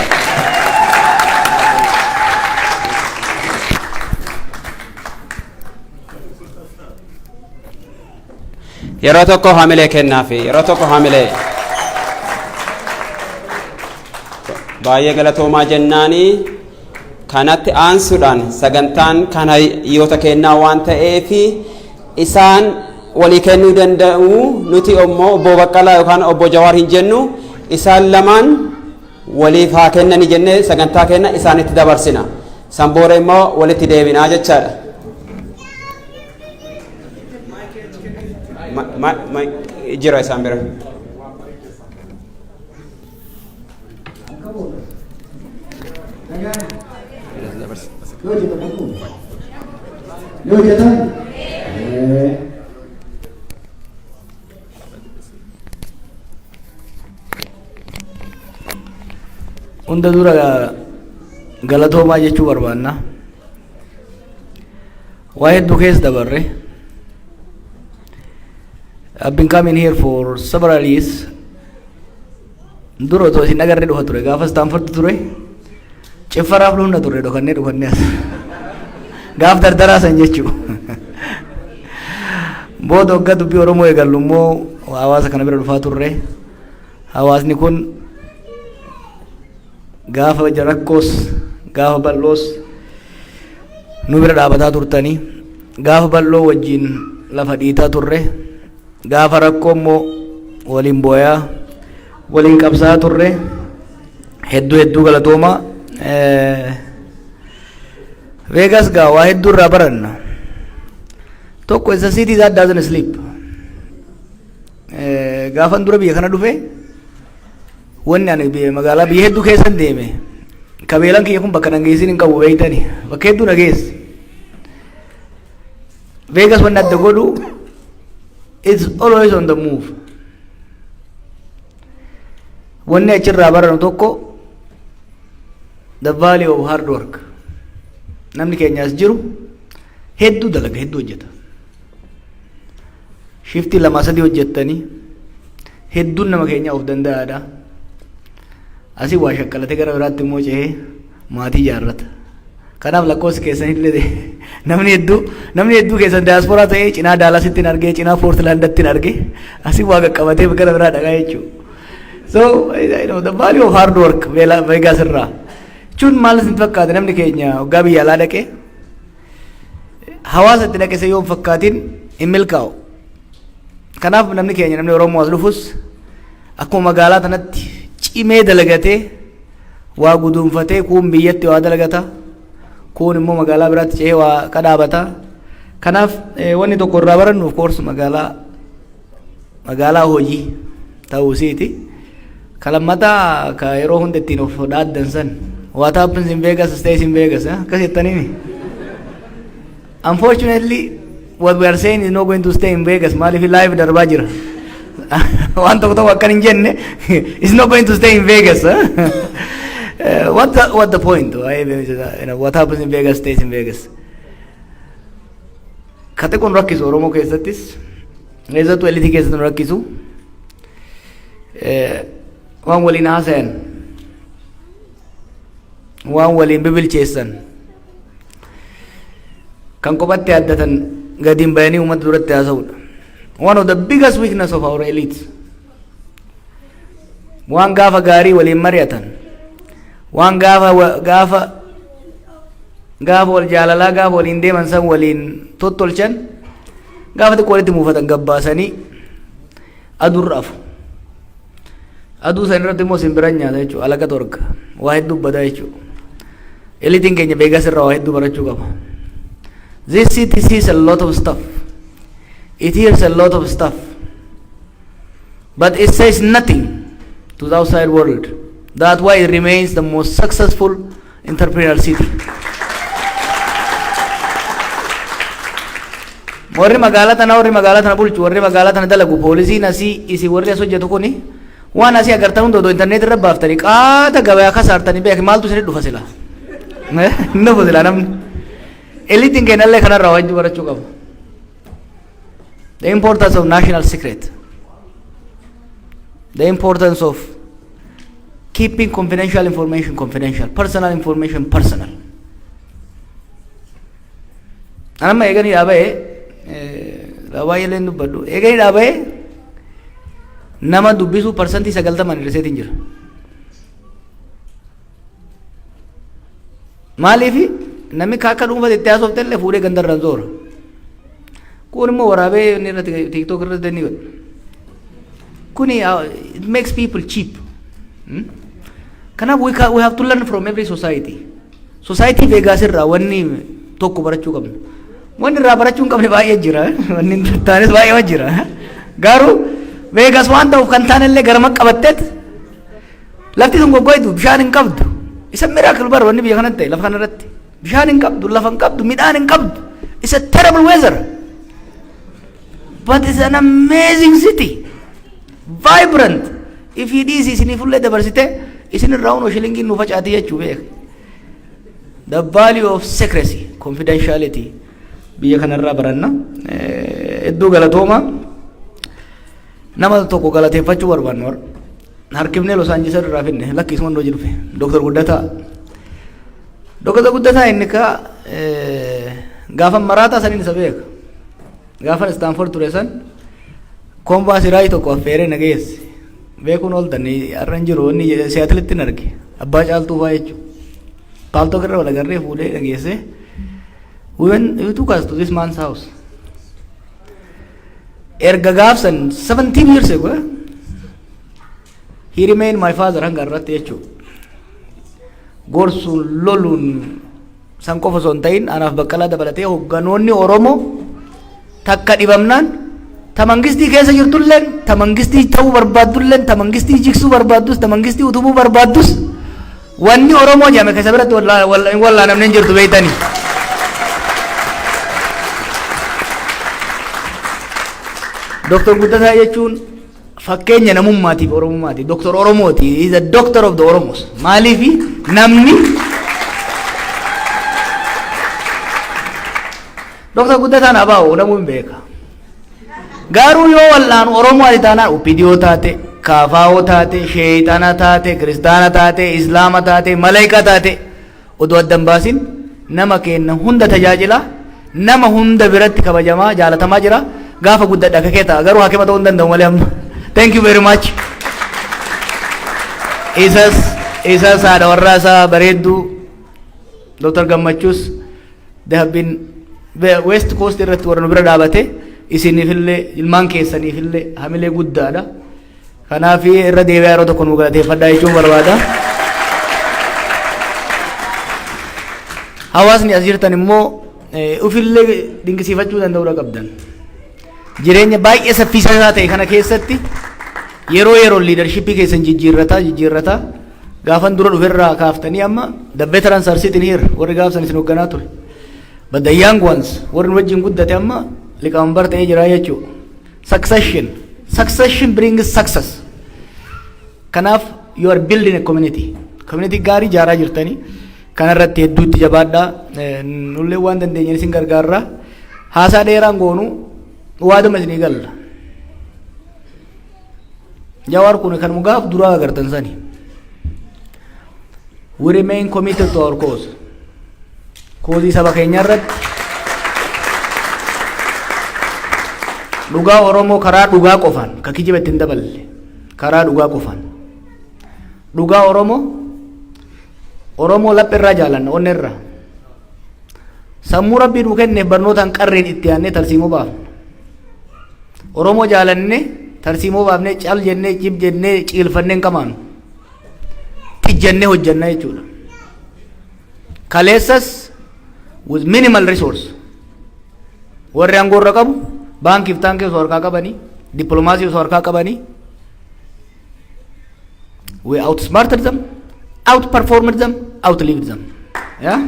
Yeroo tokko hamilee kennaafi, yeroo tokko hamilee. Baay'ee galatoomaa jennaanii, kanatti aansuudhaan sagantaan kan hayyoota kennaa waan ta'eef isaan walii kennuu danda'u. Nuti immoo obbo Baqqalaa yookaan obbo Jawaar hin jennu, isaan lamaan waliif haa kennani jennee sagantaa kenna isaanitti dabarsina. San booda immoo walitti deebinaa jechaadha. Jira isaan bira. Yoo hojjetan kun. Yoo hojjetan. Hunda dura galatoomaa jechuu barbaanna. Waa hedduu keessa dabarre. I've been coming here for several years. Dura otoo isin agarree dhufa ture, gaafa Stanford ture. Ciffaraaf dhufna ture, dhokannee dhokannee as. Gaaf dardaraa san jechuu. Booda waggaa dubbii Oromoo eegallu immoo hawaasa kana bira dhufaa turre. Hawaasni kun gaafa rakkoos gaafa bal'oos nu bira dhaabataa turtanii, gaafa bal'oo wajjin lafa dhiitaa turre, gaafa rakkoo immoo waliin booyaa waliin qabsaa turre. Hedduu hedduu galatooma. Vegas gaa waa hedduu irraa baranna. Tokko, is a city that doesn't sleep. Gaafan dura biyya kana dhufe, wanni ani magaalaa biyya hedduu keessan deeme, kabeelaan kiyya kun bakka dhangeessin hin qabu beeytani, bakka hedduu dhageesse. Vegas wanni adda godhu, it's always on the move. Wanni achirraa baranu tokko, the value of hard work. Namni keenya as jiru hedduu dalaga, hedduu hojjeta. Shiftii lama sadii hojjettanii, hedduun nama keenya of danda'aadha. Asii waa shakkalatee gara biraatti immoo cehee maatii ijaarrata. Kanaaf lakkoofsi keessan illee namni hedduu keessan daasporaa ta'ee cinaa Daalasitti hin argee, cinaa Poortilaandatti hin argee, asii waa qaqqabatee gara biraa dhaqaa jechuudha. So the value of hard work Vegas irraa. Jechuun maal isin fakkaate, namni keenya waggaa biyya alaa dhaqee hawaasa itti dhaqe yoo hin fakkaatin hin milkaa'u. Kanaaf namni keenya, namni Oromoo as dhufus akkuma magaalaa tanatti cimee dalagatee waa guduunfatee, kuun biyyatti waa dalagata, kuun immoo magaalaa biraatti cehee waa kadhaabata. Kanaaf wanni tokko irraa barannu, of course, magaalaa hojii ta'uu isiiti. Ka lammataa ka yeroo hunda ittiin of dhaaddan san, "What happens in Vegas stays in Vegas," eh? Akkas jettaniimi. Unfortunately, what we are saying is not going to stay in Vegas. Maaliif live darbaa jira. Waan tokko tokko akkan hin jenne, it's not going to stay in Vegas. Eh? What the point? What happens in Vegas stays in Vegas. Ka xiqqoon rakkisu Oromoo keessattis, keessattuu elitii keessatti nu rakkisu, waan waliin haasayan, waan waliin bibilcheessan, kan kophatti addatan gadiin bayanii uummata duratti haasa'udha. One of the biggest weakness of our elites. Waan gaafa gaarii waliin mari'atan, waan gaafa wal jaalalaa, gaafa waliin deeman san waliin tottolchan, gaafa xiqqoo walitti muufatan gabbaasanii aduurra afu. Aduu san irratti immoo simbiran nyaata jechuudha. Alaga torga waa hedduu badaa jechuudha. Elitiin keenya Vegas irraa waa hedduu barachuu qaba. This city sees a lot of stuff. It hears a lot of stuff. But it says nothing to the outside world. That's why it remains the most successful entrepreneurial city. Warri magaalaa tana, warri magaalaa tana bulchu, warri magaalaa tana dalagu, poolisiin asii, isin warri as hojjetu kuni, waan asii agartan hunda odoo internet irra baaftanii qaata gabayaa kasaartanii beek, maaltu isinit dhufa sila? Hin dhufu sila namni. Eliitiin keenyallee kanarraa waa hedduu barachuu qaba. The importance of national secret. The importance of keeping confidential information confidential, personal information personal. Anamma eeganii dhaaba'ee baay'ee illee dubbadhu, eeganii dhaaba'ee nama dubbisuu 90% hir'iseetiin jira. Maaliifi namni akka dhuunfate itti haasofte illee fuudhee gandarraan zoora. Kun immoo waraabee inni irratti TikTok irratti ni godha. Kuni it makes people cheap. Kanaaf we have to learn from every society. Society Vegas irraa wanni tokko barachuu qabna. Wanni irraa barachuu hin qabne baay'ee jira. Wanni hin taanes baay'ee jira. Garuu Vegas waan ta'uuf kan taanellee garama qabatteet lafti sun goggoitu, bishaan hin qabdu. Isa miracle bar wanni biyya kanatti ta'e lafa kanarratti. Bishaan hin qabdu, lafa hin qabdu, midhaan hin qabdu. It's a terrible weather. But it's an amazing city. Vibrant. If he dhiisi isinii fullee dabarsite, isin irraa hunoo shilingiin nu facaati jechuu beeka. The value of secrecy, confidentiality biyya kanarraa baranna. Hedduu galatooma. Nama tokko galateeffachuu barbaannu warra. Harkifnee Los Angeles irraa finne, lakki, isuma hojii dhufe. Dr. Guddataa. Dr. Guddataa inni ka gaafa maraataa saniin isa beeka. Gaafa Stanford ture san kombaa siraayii tokko affeeree na geesse. Beekuun ooltan, har'a hin jiru, inni Seattle-itti hin arge. Abbaa caaltuu fa'aa jechuudha. Paaltoo irra wal agarree fuudhee na geesse. We went, he took us to this man's house. Erga gaafsan 17 years ago, he remained my father hanga irratti jechuudha. Gorsuun, loluun san qofa osoo hin ta'in, anaaf Baqqalaa dabalatee hogganoonni Oromoo takka dhibamnaan, ta mangistii keessa jirtulleen, ta mangistii ta'uu barbaaddulleen, ta mangistii jigsuu barbaaddus, ta mangistii utubuu barbaaddus, wanni Oromoo jedhame keessa biratti wallaanamne hin jirtu beeytanii. Dr. Guddataa jechuun fakkeenya namummaatiif Oromummaati. Dr. Oromooti. He is a doctor of the Oromos. Maaliifi namni Dr. Guddataan abaa'u namuu hin beeka. Garuu yoo wal'aanu Oromoo ati taanaan, OPDO taate, KFO taate, Sheexana taate, Kiristaana taate, Islaama taate, Maleekaa taate, odoo addan baasin nama kenna hunda tajaajila, nama hunda biratti kabajamaa jaalatamaa jira. Gaafa guddadha akka kee ta'a, garuu hakima ta'uu hin danda'u malee amma. Thank you very much. Isas haadha warraa isaa bareedduu Dr. Gammachuus, they have been West Coast irratti warra nu bira dhaabate, isiniifillee ilmaan keessaniifillee hamilee guddaadha. Kanaaf irra deebi'aa yeroo tokko nu galateeffadhaa jechuun barbaada. Hawaasni as jirtan immoo ufillee dinqisiifachuu danda'uudha qabdan. Jireenya baay'ee saffisaa ta'e kana keessatti Yeroo yeroon leadershipii keessan jijjiirrataa jijjiirrataa gaafan dura dhuferraa kaaftanii amma the veterans are sitting here, warri gaafsan isin hoogganaa ture. But the young ones, warri nu wajjin guddate, amma liqaambar ta'ee jira jechuudha. Succession. Succession brings success. Kanaaf you are building a community. Community gaarii ijaaraa jirtanii kanarratti hedduu itti jabaadhaa. Nullee waan dandeenye isin gargaarraa. Haasaa dheeraan goonu, waaduma isinii galla. Jawaar kun kan gaaf duraa agartan sani. We remain committed to our cause. Causeii saba keenya irratti, dhugaa Oromoo karaa dhugaa qofaan, ka kijiba ittiin daballe, karaa dhugaa qofaan. Dhugaa Oromoo, Oromoo lapha irraa jaalanna, onnee irraa. Sammuu Rabbii nuu kenneef barnootaan qarreen itti aannee tarsiimoo baafna. Oromoo jaalanne tarsiimoo baafnee cal jennee cib jennee ciilfannee hin qamaanu. Xijjannee hojjanna jechuudha. Kaleessas with minimal resource, warri aangoo irra qabu baankiif taankii osoo harkaa qabanii, dippiloomaasii osoo harkaa qabanii, we outsmarted them, outperformed them, outlived them. Yeah?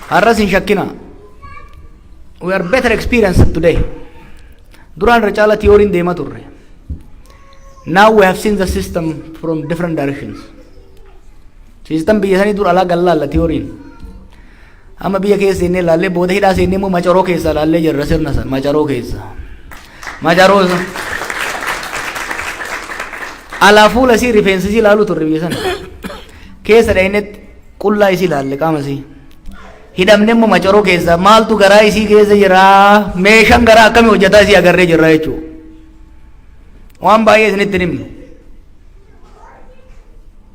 Har'as hin shakkina. We are better experienced today. Duraan irra caala theoryin deemaa turre. Now we have seen the system from different directions. System biyya sanii dur alaa gallaalla theoryin. Amma biyya keessa seennee ilaallee, booda hidhaa seennee immoo macaroo keessa ilaallee jirra sirna san macaroo keessa. Macaroo san. Alaa fuula isii, rifeensa isii ilaaluu turre biyya sana. Keessa dhaynetti qullaa isii ilaalle, qaama isii. Hidhamne immoo macaroo keessa maaltu garaa isii keessa jira, meeshaan garaa akkamii hojjetaa isii agarree jirra jechuudha. Waan baay'ee isinitti hin himnu.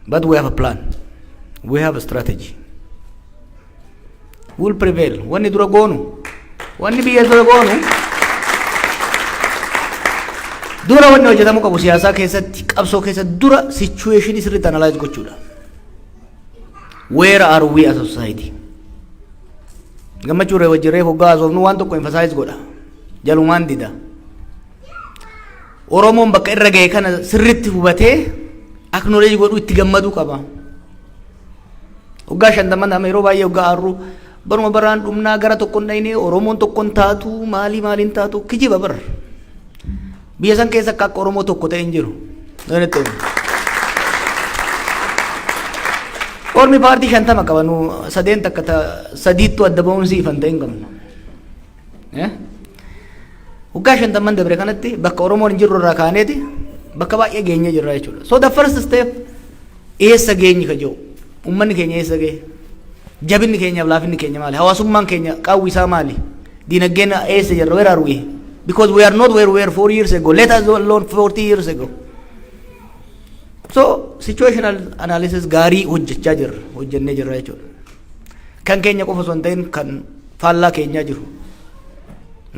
But we have a plan. We have a strategy. We'll prevail. Wanni dura goonu, wanni biyya dura goonu, dura wanni hojjetamuu qabu siyaasaa keessatti, qabsoo keessatti, dura situation sirriitti analyze gochuudha. Where are we as a society? Gammachuu ree wajjin reefu hoggaa haasofnu waan tokko emphasize godha. Jalumaan dida. Oromoon bakka irra ga'e kana sirriitti hubatee acknowledge godhuu, itti gammaduu qaba. Hoggaa 50 amma yeroo baay'ee hoggaa aarru baruma baraan dhumnaa, gara tokkoon dhaynee Oromoon tokkoon taatu, maalii maaliin taatu, kijiba bar. Biyya san keessa akka Oromoo tokko ta'e hin jiru. Ormi paartii 50 qaba, nu sadeen takka sadiittu adda ba'uun ifan ta'e hin qabnu. Waggaa 50n dabre kanatti bakka Oromoon hin jirru irraa kaaneeti bakka baay'ee geenyee jirra jechuudha. So the first step, eessa geenyi ka jiru, uummanni keenya eessa ga'e, jabinni keenyaaf laafinni keenya maali, hawaasummaan keenya qaawwi isaa maali, diinagdeen eessa jirra, where are we? Because we are not where we were 4 years ago, let us alone 40 years ago. So situational analysis gaarii hojjechaa jirra, hojjennee jirra jechuudha. Kan keenya qofa osoo hin ta'in kan faallaa keenyaa jiru.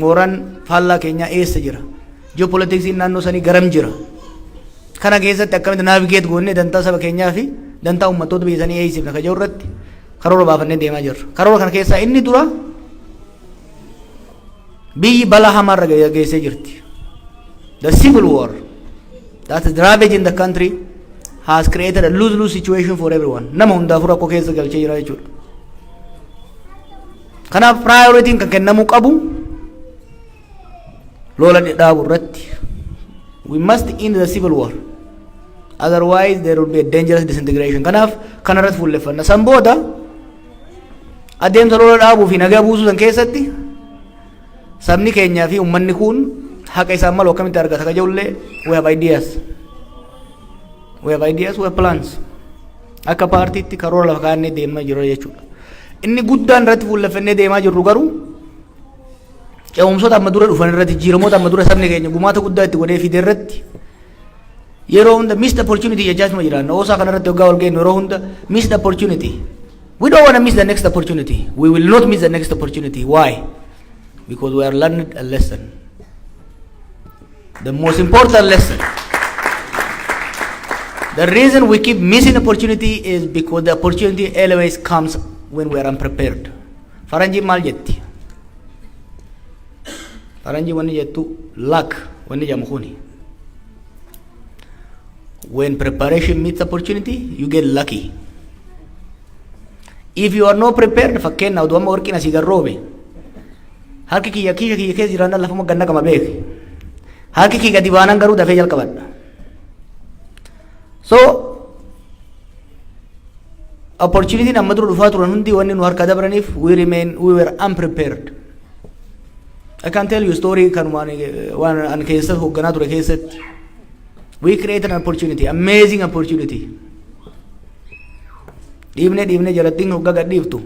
Mooraan faallaa keenyaa eessa jira? Geopoliticsiin naannoo sanii garam jira? Kana keessatti akkamitti navigate goonnee dantaa saba keenyaa fi dantaa uummattoota biyya sanii eegsifna ka jiru irratti karoora baafannee deemaa jirra. Karoora kana keessaa inni dura, biyyi balaa hamaarra geessee jirti. The civil war that is ravaging the country has created a lose-lose situation for everyone. Nama hundaafuu rakkoo keessa galchee jira jechuudha. Kanaaf priorityn kan kennamuu qabu lola dhaabu irratti. We must end the civil war. Otherwise there will be a dangerous disintegration. Kanaaf kanarratti fuulleffanna. San booda adeemsa lola dhaabuu fi nagaa buusuu san keessatti sabni keenyaa fi uummanni kun haqa isaan malu akkamitti argata ka jedhullee we have ideas. We have ideas, we have plans. Akka paartiitti karoora lafa kaa'annee deemaa jirra jechuudha. Inni guddaan irratti fuulleffannee deemaa jirru garuu ce'umsoota amma dura dhufan irratti, jijjiiramoota amma dura sabni keenya gumaata guddaa itti godhee fide irratti yeroo hunda missed opportunity jechaasuma jiraanna. Oosaa kana irratti waggaa wal geenyu yeroo hunda missed opportunity. We don't want to miss the next opportunity. We will not miss the next opportunity. Why? Because we are learned a lesson. The most important lesson. The reason we keep missing opportunity is because the opportunity always comes when we are unprepared. Faranjiin maal jetti? Faranjii wanni jettu luck wanni jedhamu kuni. When preparation meets opportunity, you get lucky. If you are not prepared, fakkeenyaaf oduu amma warqiin asii garroobe, harki kiyya kiisha kiyya keessa jiraannaan lafuma ganna qama beeke. Harki kiyya gadi baanaan garuu dafee jalqabadha. So, opportunity amma dura dhufaa turan hundi wanni nu harka dabraniif we were unprepared. I can tell you story kanumaan waan an keessa hoogganaa ture keessatti. We create an opportunity, amazing opportunity. Dhiibnee dhiibnee jalattiin hoggaa gad dhiiftu.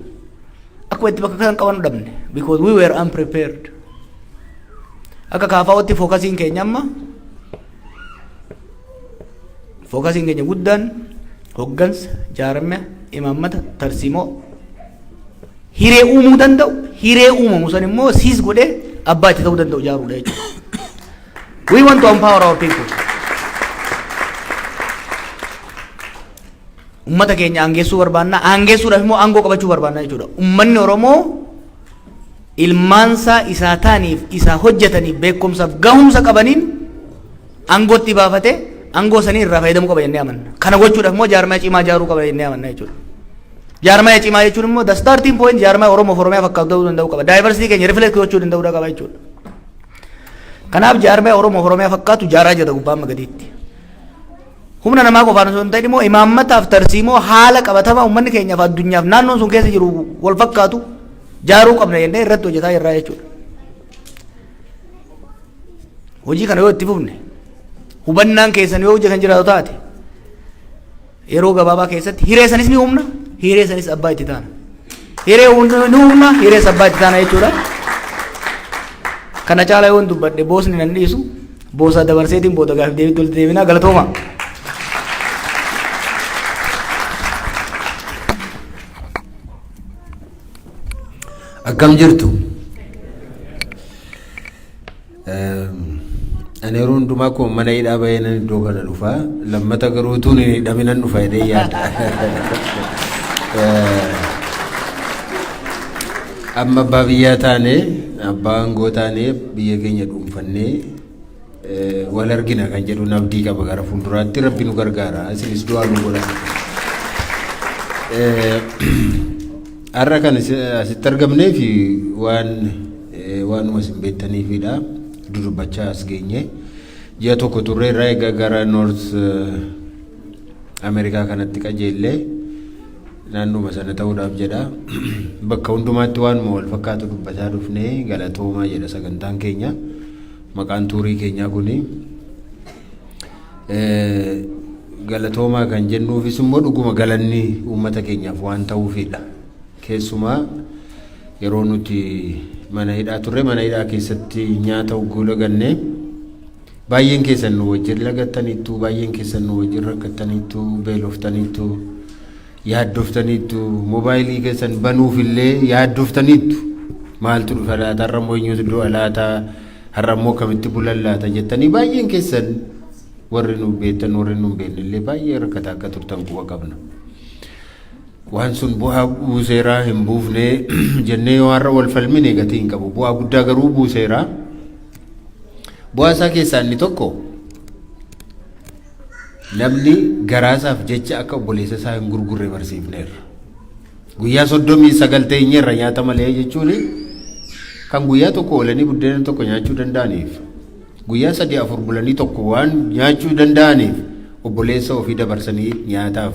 Akkuma itti bakka kan qaban dhabne because we were unprepared. Akka KFOtti focusiin keenya amma, focusiin keenya guddaan hoggansa, jaarmia, imaammata, tarsiimoo hiree uumuu danda'u, hiree uumamu san immoo siis godhee abbaa itti ta'uu danda'u ijaaruudha jechuudha. We want to empower our people. Ummata keenya aangeessuu barbaanna, aangeessuudhaaf immoo aangoo qabachuu barbaanna jechuudha. Ummanni Oromoo ilmaansaa isaa ta'aniif, isaa hojjetaniif, beekumsaaf gahumsa qabaniin aangootti baafatee aangoo sanii irraa fayyadamuu qaba jennee amanna. Kana gochuudhaaf immoo jaarmaya cimaa ijaaruu qaba jennee amanna jechuudha. Jaarmaya cimaa jechuun immoo the starting point jaarmaya Oromoo fi Oromiyaa fakkaatu ta'uu danda'uu qaba. Diversity keenya reflect gochuu danda'uu qaba jechuudha. Kanaaf jaarmaya Oromoo fi Oromiyaa fakkaatu ijaaraa jira gubbaa amma gadiitti. Humna namaa qofaan osoo hin ta'in immoo imaammataaf tarsiimoo haala qabatamaa uummanni keenyaaf addunyaaf naannoon sun keessa jiru wal fakkaatu jaaruu qabna jennee irratti hojjetaa jirra jechuudha. Hojii kana yoo itti fufne, hubannaan keessan yoo hojii kan jiraatu taate, yeroo gabaabaa keessatti hiree sanis ni humna, hiree sanis abbaa itti taana. Hiree ni humna, hiree abbaa itti taana jechuudha. Kana caalaa yoon dubbadhe boosni nan dhiisu, boosaa dabarseetiin booda gaaf deebiitti walitti deebinaa. Galatooma. Akkam jirtu? Ani yeroo hundumaa akkuma mana hidhaa bahee nan iddoo kana dhufa. Lammata garuu utuun hin hidhaminan dhufa jedhee yaada. Amma abbaa biyyaa taane, abbaa aangoo taane, biyya keenya dhuunfannee wal argina kan jedhu abdii qaba. Gara fuulduraatti rabbi nu gargaara. Isinis du'aa nu godha. Har'a kan asitti argamnee fi waan waanuma isin beektaniifidha. Dudubbachaa as geenye. Ji'a tokko turre irraa egaa gara North Ameerikaa kanatti qajeellee naannuma sana ta'uudhaaf jedha. Bakka hundumaatti waanuma wal fakkaatu dubbataa dhufnee, galatoomaa jedha sagantaan keenya. Maqaan tourii keenyaa kuni. Galatoomaa kan jennuufis immoo dhuguma galanni uummata keenyaaf waan ta'uufidha. Keessumaa yeroo nuti mana hidhaa turre, mana hidhaa keessatti nyaata hogguu lagannee, baay'een keessan nu wajjin lagattaniittu, baay'een keessan nu wajjin rakkattaniittu, beeloftaniittu, yaaddoftaniittu, moobaayilii keessan banuuf illee yaaddoftaniittu. Maaltu dhufa laata? Har'a immoo eenyutu du'a laata? Har'a immoo akkamitti bulan laata jettanii baay'een keessan, warri nu beektan, warri nu hin beekne illee, baay'ee rakkataa akka turtan quba qabna. Waan sun bu'aa buuseeraa hin buufne jennee yoo har'a wal falmine gatii hin qabu. Bu'aa guddaa garuu buuseeraa. Bu'aa isaa keessaa inni tokko, namni garaasaaf jecha akka obboleessa isaa hin gurgurre barsiifneerra. Guyyaa 39 teenyeerra nyaata malee jechuun, kan guyyaa tokko oolanii buddeena tokko nyaachuu danda'aniif, guyyaa sadii afur bulanii tokko waan nyaachuu danda'aniif, obboleessa ofii dabarsanii nyaataaf,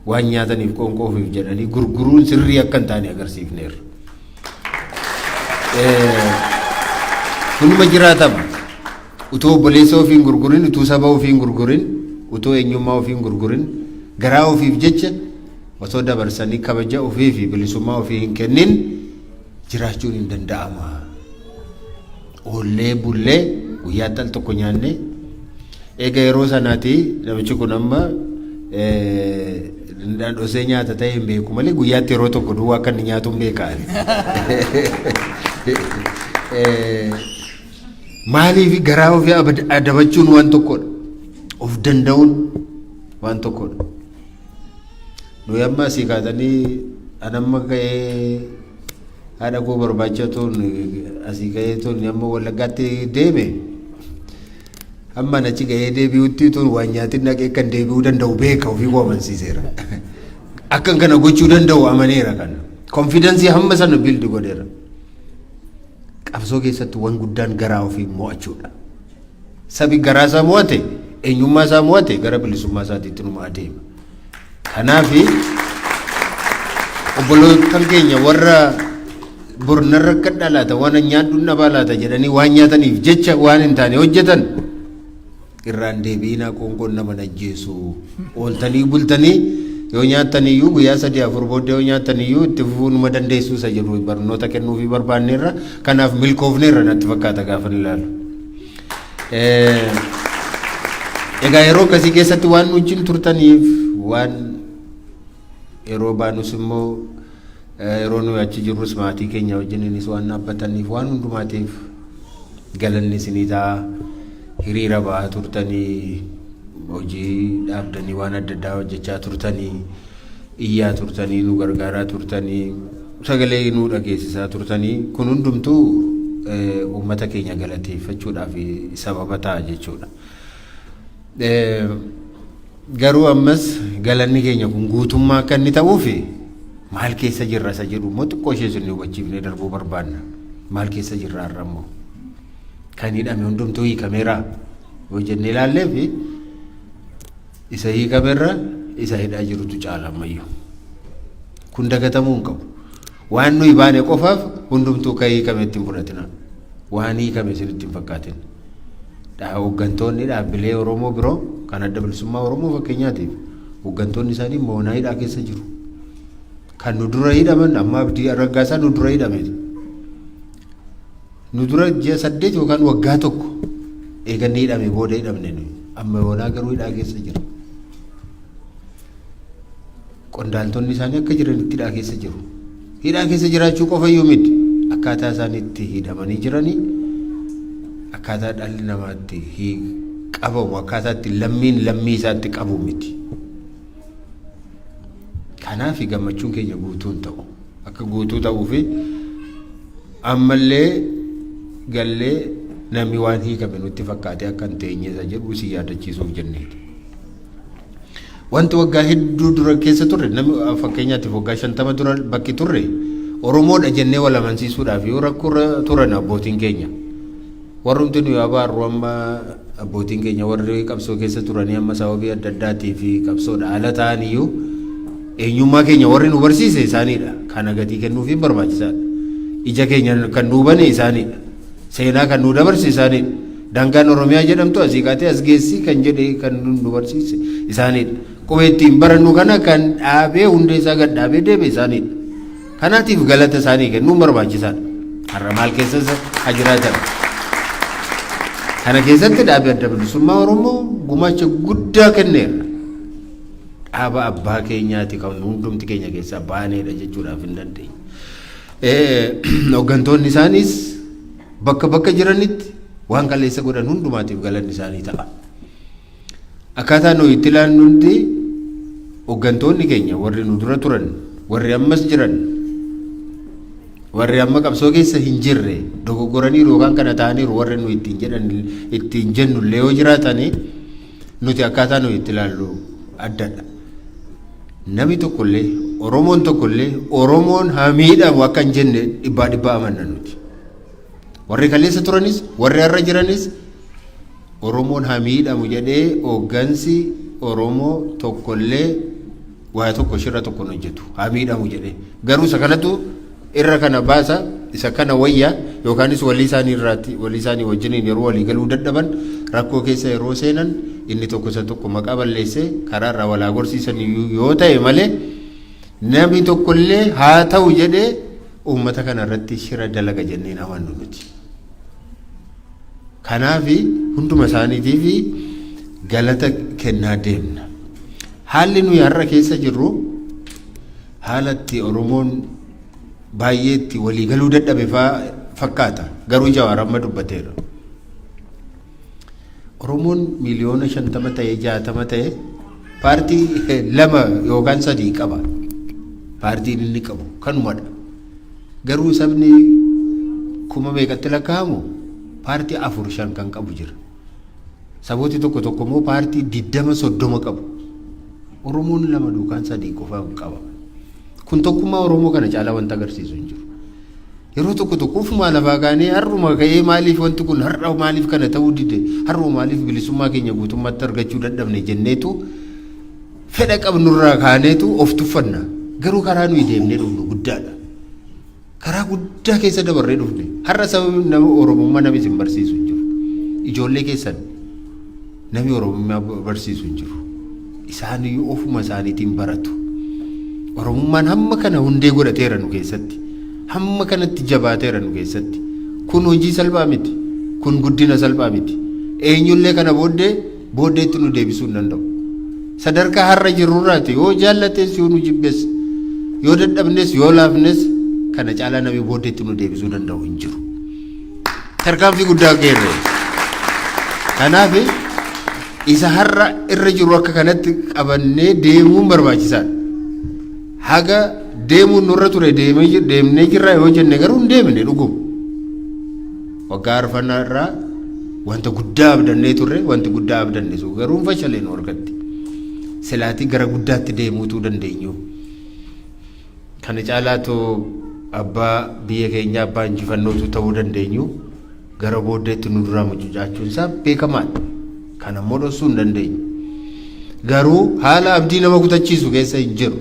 waan nyaataniif, qoonqoo ofiif jedhanii gurguruun sirrii akka hin taane agarsiifneerra. Kunuma jiraatama. Utuu obboleessa ofii hin gurgurin, utuu saba ofii hin gurgurin, utuu eenyummaa ofii hin gurgurin, garaa ofiif jecha osoo dabarsanii kabaja ofii fi bilisummaa ofii hin kennin jiraachuun hin danda'ama. Oollee bullee guyyaatti al tokko nyaannee, eega yeroo sanaati namichi kun amma dhosee nyaata ta'e hin beeku malee, guyyaatti yeroo tokko duwwaa akka inni nyaatu hin beekaa. Maaliif? Garaa ofii adabachuun waan tokkodha. Of danda'uun waan tokkodha. Nuyi amma asii kaatanii anamma ka'ee Haadha koo barbaacha toon asii ka'ee toon amma Wallaggaatti deeme, hamma achi ga'ee deebi'utti toon waan nyaatin dhaqee kan deebi'uu danda'u beeka, ofii koo amansiiseera. Akkan kana gochuu danda'u amaneera kana. Confidence hamma sana build godheera. Qabsoo keessatti waan guddaan garaa ofii mo'achuudha. Sabi garaa isaa mo'ate, eenyummaa isaa mo'ate, gara bilisummaa isaatiitti numa adeema. Kanaafi obboloota keenya warra bornarra akka dhalaata waan nyaadhu dhabaa laata jedhanii waan nyaataniif jecha waan hin taane hojjetan irraan deebiinaa. Qoonqoon nama ajjeesu. Ooltanii bultanii yoo nyaattan iyyuu, guyyaa 3 4 booddee yoo nyaattan iyyuu, itti fufuu numa dandeessuu isa jedhu barnoota kennuufii barbaanneerra. Kanaaf milkoofneerra natti fakkaata gaafa ilaalu. Egaa yeroo akkasii keessatti waan nu wajjin turtaniif, waan yeroo baanus immoo, yeroo nuyi achi jirrus maatii keenya wajjininis waan dhaabbataniif, waan hundumaatiif galanni isinii ta'a. Hiriira ba'aa turtanii, hojii dhaabdanii, waan adda addaa hojjechaa turtanii, iyyaa turtanii, nu gargaaraa turtanii, sagalee nu dhageessisaa turtanii, kun hundumtuu uummata keenya galateeffachuudhaaf sababa ta'a jechuudha. Garuu ammas galanni keenya kun guutummaa akka inni ta'uuf maal keessa jirra isa jedhu immoo xiqqoo ishee isin hubachiifnee darbuu barbaanna. Maal keessa jirra har'a immoo? Kan hidhame hundumtuu hiikameera yoo jennee ilaallee fi isa hiikamerra isa hidhaa jirutu caala ammayyuu. Kun dagatamuu hin qabu. Waan nuyi baane qofaaf hundumtuu kan hiikame ittiin fudhatina. Waan hiikame isin ittiin fakkaatin. Hooggantoonni dhaabbilee Oromoo biroo kan Adda Bilisummaa Oromoo fakkeenyaatiif, hooggantoonni isaanii moonaa hidhaa keessa jiru. Kan nu dura hidhaman, amma Abdii Raggaasaa nu dura hidhame. Nu dura ji'a 8 yookaan waggaa 1 eeganni hidhame booda hidhamne nuyi. Amma yoonaa garuu hidhaa keessa jira. Qondaaltonni isaanii akka jiranitti hidhaa keessa jiru. Hidhaa keessa jiraachuu qofa iyyuu miti. Akkaataa isaan itti hidhamanii jiranii, akkaataa dhalli namaa itti qabamu, akkaataa itti lammiin lammii isaatti qabu miti. Kanaaf gammachuun keenya guutuu hin ta'u. Akka guutuu ta'uu fi ammallee gallee namni waan hiikame nutti fakkaate akka hin teenye isa jedhu si yaadachiisuuf jenneeti. Wanti waggaa hedduu dura keessa turre, namni fakkeenyaatiif waggaa 50 dura bakki turre, Oromoodha jennee wal amansiisuudhaaf yoo rakkoo turan abbootiin keenya. Warrumti nuyi abaarru, amma abbootiin keenya warri qabsoo keessa turanii amma sababii adda addaatii fi qabsoodha ala ta'an iyyuu, eenyummaa keenya warri nu barsiise isaaniidha. Kana gatii kennuufiin barbaachisaadha. Ija keenya kan nuu bane isaaniidha. Seenaa kan nu dabarse isaaniidha. Daangaan Oromiyaa jedhamtu asii kaatee as geessi kan jedhe kan nu barsiise isaaniidha. Qubee ittiin barannu kana kan dhaabee, hundee isaa gad dhaabee deeme isaaniidha. Kanaatiif galata isaanii kennuun barbaachisaadha. Har'a maal keessas haa jiraatan. Kana keessatti dhaabbii Adda Bilisummaa Oromoo gumaacha guddaa kenneera. Dhaaba abbaa keenyaati, kan hundumti keenya keessaa baaneedha jechuudhaaf hin dandeenye. Hooggantoonni isaaniis bakka bakka jiranitti waan kaleessa godhan hundumaatiif galanni isaanii ta'a. Akkaataa nuyi itti ilaallu hundi, hooggantoonni keenya warri nu dura turan, warri ammas jiran, warri amma qabsoo keessa hin jirre, dogoggoraniiru yookaan kana ta'aniiru warri nu ittiin jedhan ittiin jennu illee yoo jiraatanii, nuti akkaataa nuyi itti ilaallu addadha. Namni tokkollee, Oromoon tokkollee, Oromoon haa miidhamu akka hin jenne dhibbaa dhibbaa amanna nuti. Warri kaleessa turanis, warri har'a jiranis, Oromoon haa miidhamu jedhee hooggansi Oromoo tokkollee waa tokko shira tokko hin hojjetu, haa miidhamu jedhee. Garuu isa kanatu irra kana baasa, isa kana wayya, yookaanis walii isaanii irraatti walii isaanii wajjiniin yeroo walii galuu dadhaban, rakkoo keessa yeroo seenan, inni tokko isa tokko maqaa balleessee karaa irraa walaa gorsiisan yoo ta'e malee, namni tokkollee haa ta'u jedhee uummata kana irratti shira dalaga jenneen amannu nuti. Kanaaf hunduma isaaniitiif galata kennaa deemna. Haalli nuyi har'a keessa jirru haala itti Oromoon baay'ee itti walii galuu dadhabe fakkaata. Garuu Jawaar amma dubbateera. Oromoon 50 miiliyoona ta'e, 60 ta'e, paartii lama yookaan sadii qaba. Paartiin inni qabu kanumadha. Garuu sabni kuma meeqatti lakkaa'amu paartii 4 5 kan qabu jira. Sabooti tokko tokko immoo paartii 20 30 qabu. Oromoon lama yookaan sadii qofa qaba. Kun tokkummaa Oromoo kana caalaa wanta agarsiisu hin jiru. Yeroo tokko tokko ofumaa lafaa kaanee har'uma ka'ee maaliif wanti kun har'a maaliif kana ta'uu dide, har'uma maaliif bilisummaa keenya guutummaatti argachuu dadhabne jenneetu fedha qabnurraa kaaneetu of tuffanna. Garuu karaa nuyi deemnee dhufnu guddaadha. Karaa guddaa keessa dabarree dhufne. Har'a sababni nama Oromummaa namni isin barsiisu hin jiru. Ijoollee keessan namni Oromummaa barsiisu hin jiru. Isaaniyyuu ofuma isaaniitiin baratu. Oromummaan hamma kana hundee godhateera nu keessatti. Hamma kanatti jabaateera nu keessatti. Kun hojii salphaa miti. Kun guddina salphaa miti. Eenyullee kana booddee booddeetti nu deebisuu hin danda'u. Sadarkaa har'a jirrurraati yoo jaallates yoo nu jibbes yoo dadhabnes yoo laafnes kana caalaa namni booddeetti nu deebisuu danda'u hin jiru. Tarkaanfii guddaa geerre. Kanaaf isa har'a irra jiru akka kanatti qabannee deemuun barbaachisaadha. Haga deemuun nurra ture deemnee jirra yoo jenne garuu hin deemne dhuguma. Waggaa arfannaa irraa wanta guddaa abdannee turre, wanti guddaa abdanne sun garuu hin fashalee nu harkatti. Silaatii gara guddaatti deemuutuu dandeenyu. Kana caalaatu abbaa biyya keenyaa, abbaa injifannootu ta'uu dandeenyu gara booddeetti nu duraa mucucaachuun isaa beekamaadha. Kana immoo dhoksuu hin dandeenyu. Garuu haala abdii nama kutachiisu keessa hin jiru.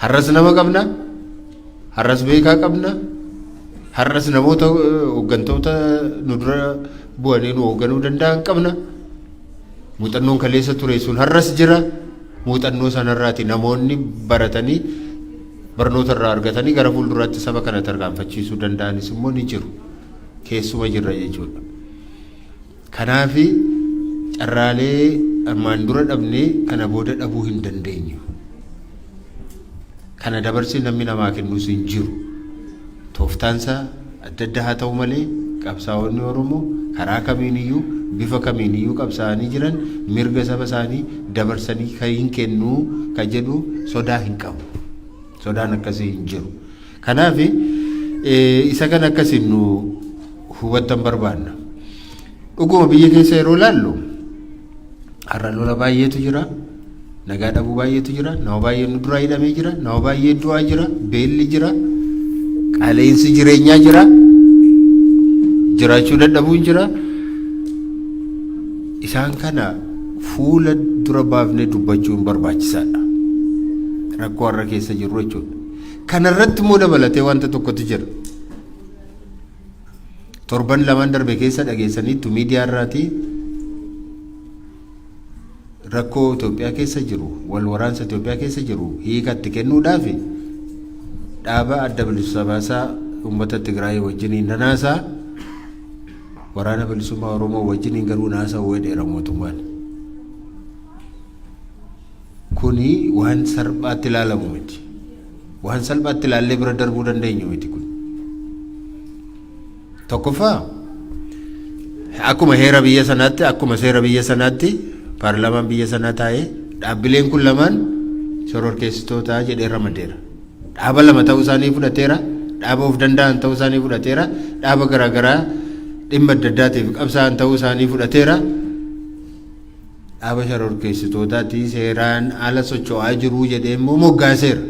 Har'as nama qabna, har'as beekaa qabna, har'as namoota hooggantoota nu dura bu'anii nu hoogganuu danda'an qabna. Muuxannoon kaleessa ture sun har'as jira. Muuxannoo sanarraati namoonni baratanii barnoota irraa argatanii gara fuulduraatti saba kana tarkaanfachiisuu danda'anis immoo ni jiru. Keessuma jirra jechuudha. Kanaaf carraalee armaan dura dhabne kana booda dhabuu hin dandeenyu. Kana dabarsee namni namaa kennus hin jiru. Tooftaansaa adda adda haa ta'u malee qabsaa'onni Oromoo karaa kamiiniyyuu bifa kamiiniyyuu qabsaa'anii jiran mirga saba isaanii dabarsanii kan hin kennuu kan jedhu sodaa hin qabu. Sodaan akkasii hin jiru. Kanaaf isa kana akkasiin nu hubattan barbaanna. Dhuguma biyya keessa yeroo ilaallu har'a lola baay'eetu jira. Nagaa dhabuu baay'eetu jira. Nama baay'een nu duraa hidhamee jira. Nama baay'ee du'aa jira. Beelli jira. Qaala'insi jireenyaa jira. Jiraachuu dadhabuun jira. Isaan kana fuula dura baafnee dubbachuun barbaachisaadha. Rakkoo har'a keessa jirru jechuudha. Kana irratti immoo dabalatee wanta tokkotu jira. Torban lamaan darbe keessa dhageessaniittu miidiyaa irraatii rakkoo Itoophiyaa keessa jiru, wal waraansa Itoophiyaa keessa jiru hiika itti kennuudhaaf dhaaba Adda Bilisa Baasaa Uummata Tigraay wajjiniin nanaasaa, Waraana Bilisummaa Oromoo wajjiniin garuu naasa'u jedheera mootummaan. Kuni waan salphaatti ilaalamu miti. Waan salphaatti ilaallee bira darbuu dandeenyu miti kun. Tokkoffaa, akkuma heera biyya sanaatti, akkuma seera biyya sanaatti, paarlaamaan biyya sanaa taa'ee dhaabbileen kun lamaan shororkeessitoota jedhee ramadeera. Dhaaba lama ta'uu isaanii fudhateera. Dhaaba of danda'an ta'uu isaanii fudhateera. Dhaaba garaagaraa dhimma adda addaatiif qabsaa'an ta'uu isaanii fudhateera. Dhaaba shororkeessitootaati, seeraan ala socho'aa jiruu jedhee immoo moggaaseera.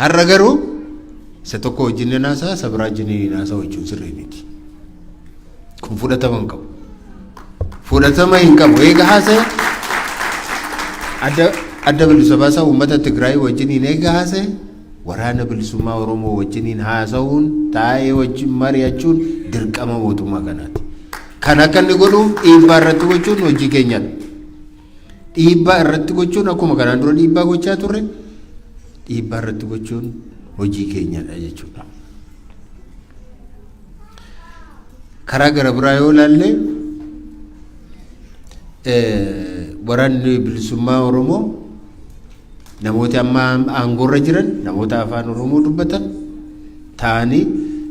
Har'a garuu isa tokko wajjin ni naasa'a, isa biraa wajjin ni naasa'u jechuun sirrii miti. Kun fudhatama hin qabu. Fudhatama hin qabu. Eega haasa'e Adda Bilisa Baasaa Uummata Tigraay wajjiniin eega haasa'e, Waraana Bilisummaa Oromoo wajjiniin haasa'uun, taa'ee wajjin mari'achuun dirqama mootummaa kanaati. Kan akka inni godhuuf dhiibbaa irratti gochuun hojii keenyadha. Dhiibbaa irratti gochuun, akkuma kanaan dura dhiibbaa gochaa turre, dhiibbaa irratti gochuun hojii keenyadha jechuudha. Karaa gara biraa yoo ilaalle, Waraanni Bilisummaa Oromoo, namooti amma aangoorra jiran namoota afaan Oromoo dubbatan ta'anii,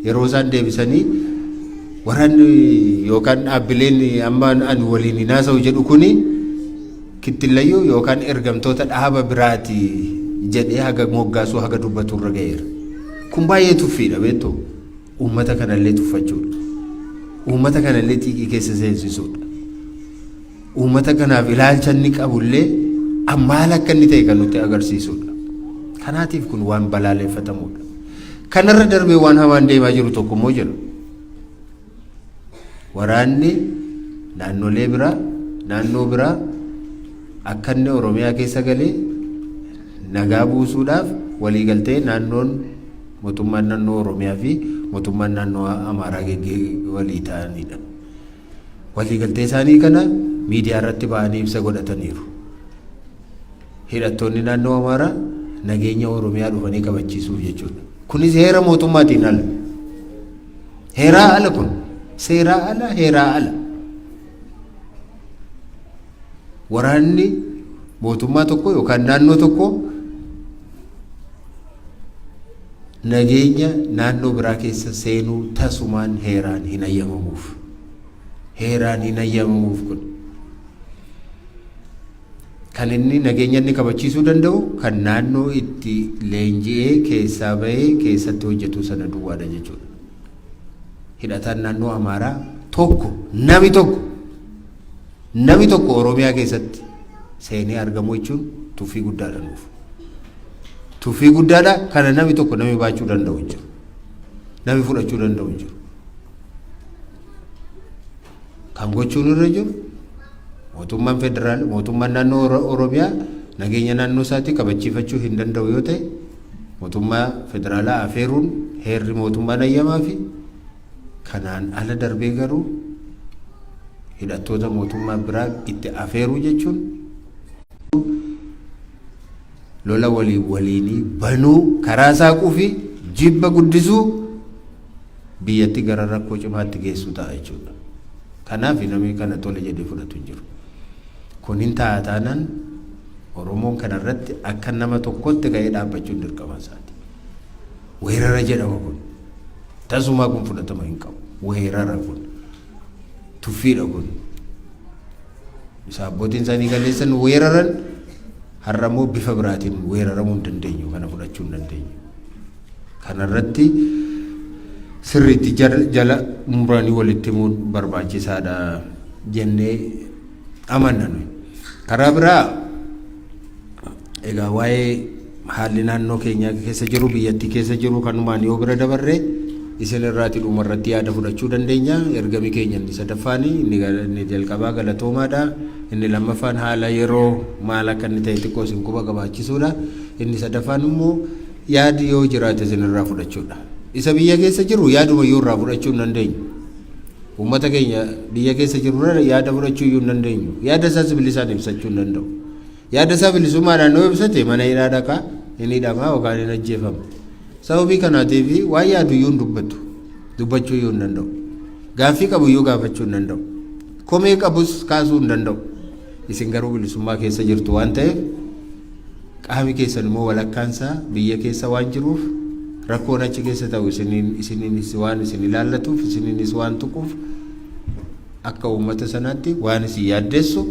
yeroo isaan deebisanii waraanni yookaan dhaabbileen amma ani waliin hin haasa'u jedhu kuni kittillayyuu yookaan ergamtoota dhaaba biraati jedhee haga moggaasuu, haga dubbatu irra ga'eera. Kun baay'ee tuffiidha beektu. Uummata kanallee tuffachuudha. Uummata kanallee xiiqii keessa seensisuudha. Uummata kanaaf ilaalcha inni qabullee maal akka inni ta'e kan nutti agarsiisudha. Kanaatiif kun waan balaaleffatamudha. Kanarra darbee waan hamaan deemaa jiru tokko immoo jira. Waraanni naannolee biraa, naannoo biraa akka inni Oromiyaa keessa galee nagaa buusuudhaaf waliigaltee naannoon mootummaan naannoo Oromiyaa fi mootummaan naannoo Amaaraa walii ta'anidha. Waliigaltee isaanii kana miidiyaa irratti ba'anii ibsa godhataniiru. Hidhattoonni naannoo Amaaraa nageenya Oromiyaa dhufanii kabachiisuuf jechuudha. Kunis heera mootummaatiin ala. Heeraa ala kun. Seeraa ala, heeraa ala. Waraanni mootummaa tokko yookaan naannoo tokko nageenya naannoo biraa keessa seenuu tasumaan heeraan hin hayyamamuuf. Heeraan hin hayyamamuuf kun. Kan inni nageenya inni kabachiisuu danda'u kan naannoo itti leenji'ee keessaa bahee keessatti hojjetuu sana duwwaadha jechuudha. Hidhataan naannoo Amaaraa tokko nami tokko nami tokko Oromiyaa keessatti seenee argamuu jechuun tuffii guddaadha nuuf. Tuffii guddaadha kana nami tokko nami baachuu danda'u hin jiru. Nami fudhachuu danda'u hin jiru. Kan gochuun irra jiru mootummaan federaal mootummaan naannoo Oromiyaa nageenya naannoo isaatii kabachiifachuu hin danda'u yoo ta'e mootummaa federaalaa afeeruun heerri mootummaan ayyamaa fi kanaan ala darbee garuu hidhattoota mootummaa biraa itti afeeruu jechuun lola waliin waliinii banuu karaa saaquu fi jibba guddisuu biyyatti gara rakkoo cimaatti geessu ta'a jechuudha. Kanaaf namni kana tole jedhee fudhatu hin jiru. Kun hin ta'a taanaan Oromoon kana irratti akka nama tokkotti ka'ee dhaabbachuun dirqama isaati. Weerara jedhama kun. Tasumaa kun fudhatama hin qabu. Weerara kun. Tuffiidha kun. Isa abbootiin isaanii kaleessan weeraran har'a immoo bifa biraatiin weeraramuu hin dandeenyu kana fudhachuu hin dandeenyu. Kanarratti sirriitti jala muranii walitti himuun barbaachisaadha jennee amanna nuyi. Karaa biraa egaa waa'ee haalli naannoo keenyaa keessa jiru biyyattii keessa jiru kanumaan yoo bira dabarre isin irraati dhuma irratti yaada fudhachuu dandeenya. Ergami keenya inni sadaffaani inni jalqabaa galatoomaadha. Inni lammaffaan haala yeroo maal akka inni ta'e xiqqoo isin quba qabaachisuudha. Inni sadaffaan immoo yaadi yoo jiraate isin irraa fudhachuudha. Isa biyya keessa jiru yaaduma iyyuu irraa fudhachuu hin dandeenyu. Uummata keenya biyya keessa jiru irra yaada fudhachuu iyyuu hin dandeenyu. Yaada isaas bilisaan ibsachuu hin danda'u. Yaada isaa bilisummaadhaan yoo ibsate mana hidhaa dhaqa, hin hidhama yookaan hin ajjeefama. Sababii kanaatiif waan yaadu iyyuu hin dubbatu. Dubbachuu iyyuu hin danda'u. Gaaffii qabu iyyuu gaafachuu hin danda'u. Komee qabus kaasuu hin danda'u. Isin garuu bilisummaa keessa jirtu waan ta'eef Qaami keessan immoo walakkaan isaa biyya keessa waan jiruuf rakkoon achi keessa ta'u isiniin isiniinis waan isin ilaallatuuf isiniinis waan tuquuf akka uummata sanaatti waan isin yaaddeessu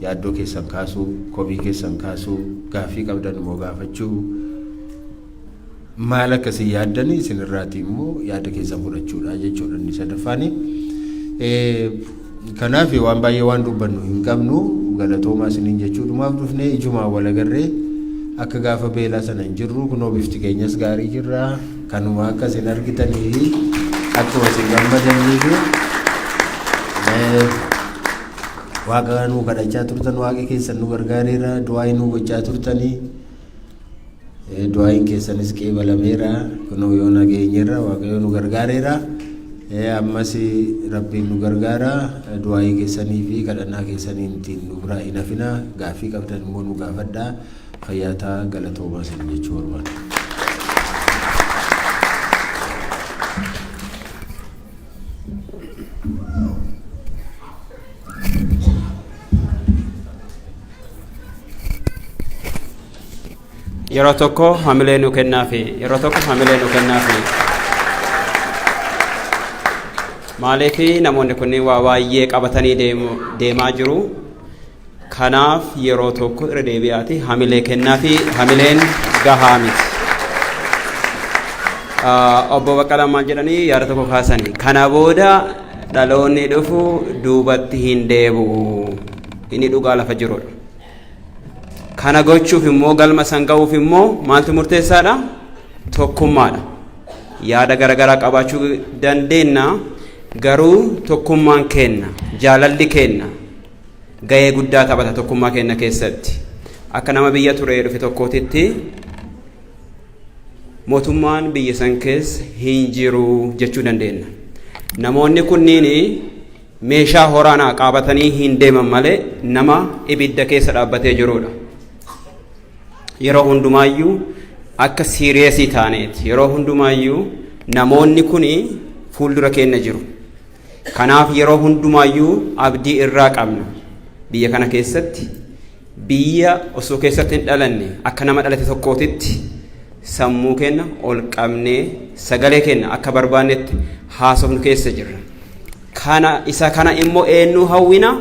yaaddoo keessan kaasuu, komii keessan kaasuu, gaaffii qabdan immoo gaafachuu maal akka isin yaaddanii isin irraatii immoo yaada keessan fudhachuudha jechuudha inni sadaffaani. Kanaaf waan baay'ee waan dubbannu hin qabnu galatoomaa isiniin jechuudhumaaf dhufne ijumaan wal agarree akka gaafa beelaa sana hin jirru kunoo bifti keenyas gaarii jirra kanuma akka isin argitanii fi akkuma isin gammadanii fi waaqa nuu kadhachaa turtan waaqi keessan nu gargaareera du'aa nuu gochaa turtanii Du'aa'iin keessanis qeebalameera. Kunoo yoo nageenyerra Waaqayyo nu gargaareera. Ammas Rabbiin nu gargaara. Du'aa'ii keessanii fi kadhannaa keessaniin ittiin nu biraa hin hafina. Gaaffii qabdan immoo nu gaafadhaa. Fayyaa ta'aa galatoomaa isin jechuu barbaada. Yeroo tokko hamilee nu kennaafi. Yeroo tokko hamilee nu kennaafi. Maaliif namoonni kunniin waa baay'ee qabatanii deemaa jiru. Kanaaf yeroo tokko irra deebi'aati hamilee kennaafi hamileen gahaa miti. Obbo Baqqalaa maal jedhanii yaada tokko kaasanii, kana booda dhaloonni dhufu duubatti hin deebi'u. Inni dhugaa lafa jirudha. Kana gochuuf immoo, galma san ga'uuf immoo maaltu murteessaadha? Tokkummaadha. Yaada garaagaraa qabaachuu dandeenya, garuu tokkummaan kenna, jaalalli kenna gahee guddaa taphata tokkummaa keenya keessatti. Akka nama biyya turee dhufe tokkootitti, mootummaan biyya san keessa hin jiru jechuu dandeenya. Namoonni kunniin meeshaa waraanaa qabatanii hin deeman malee nama ibidda keessa dhaabbatee jirudha. Yeroo hundumaayyuu akka serious taaneeti. Yeroo hundumaayyuu namoonni kun fuuldura keenya jiru. Kanaaf yeroo hundumaayyuu abdii irraa qabna. Biyya kana keessatti, biyya osoo keessatti hin dhalanne, akka nama dhalate tokkootitti sammuu keenya ol qabnee sagalee keenya akka barbaannetti haasofnu keessa jirra. Kana isa kana immoo eenyu hawwina?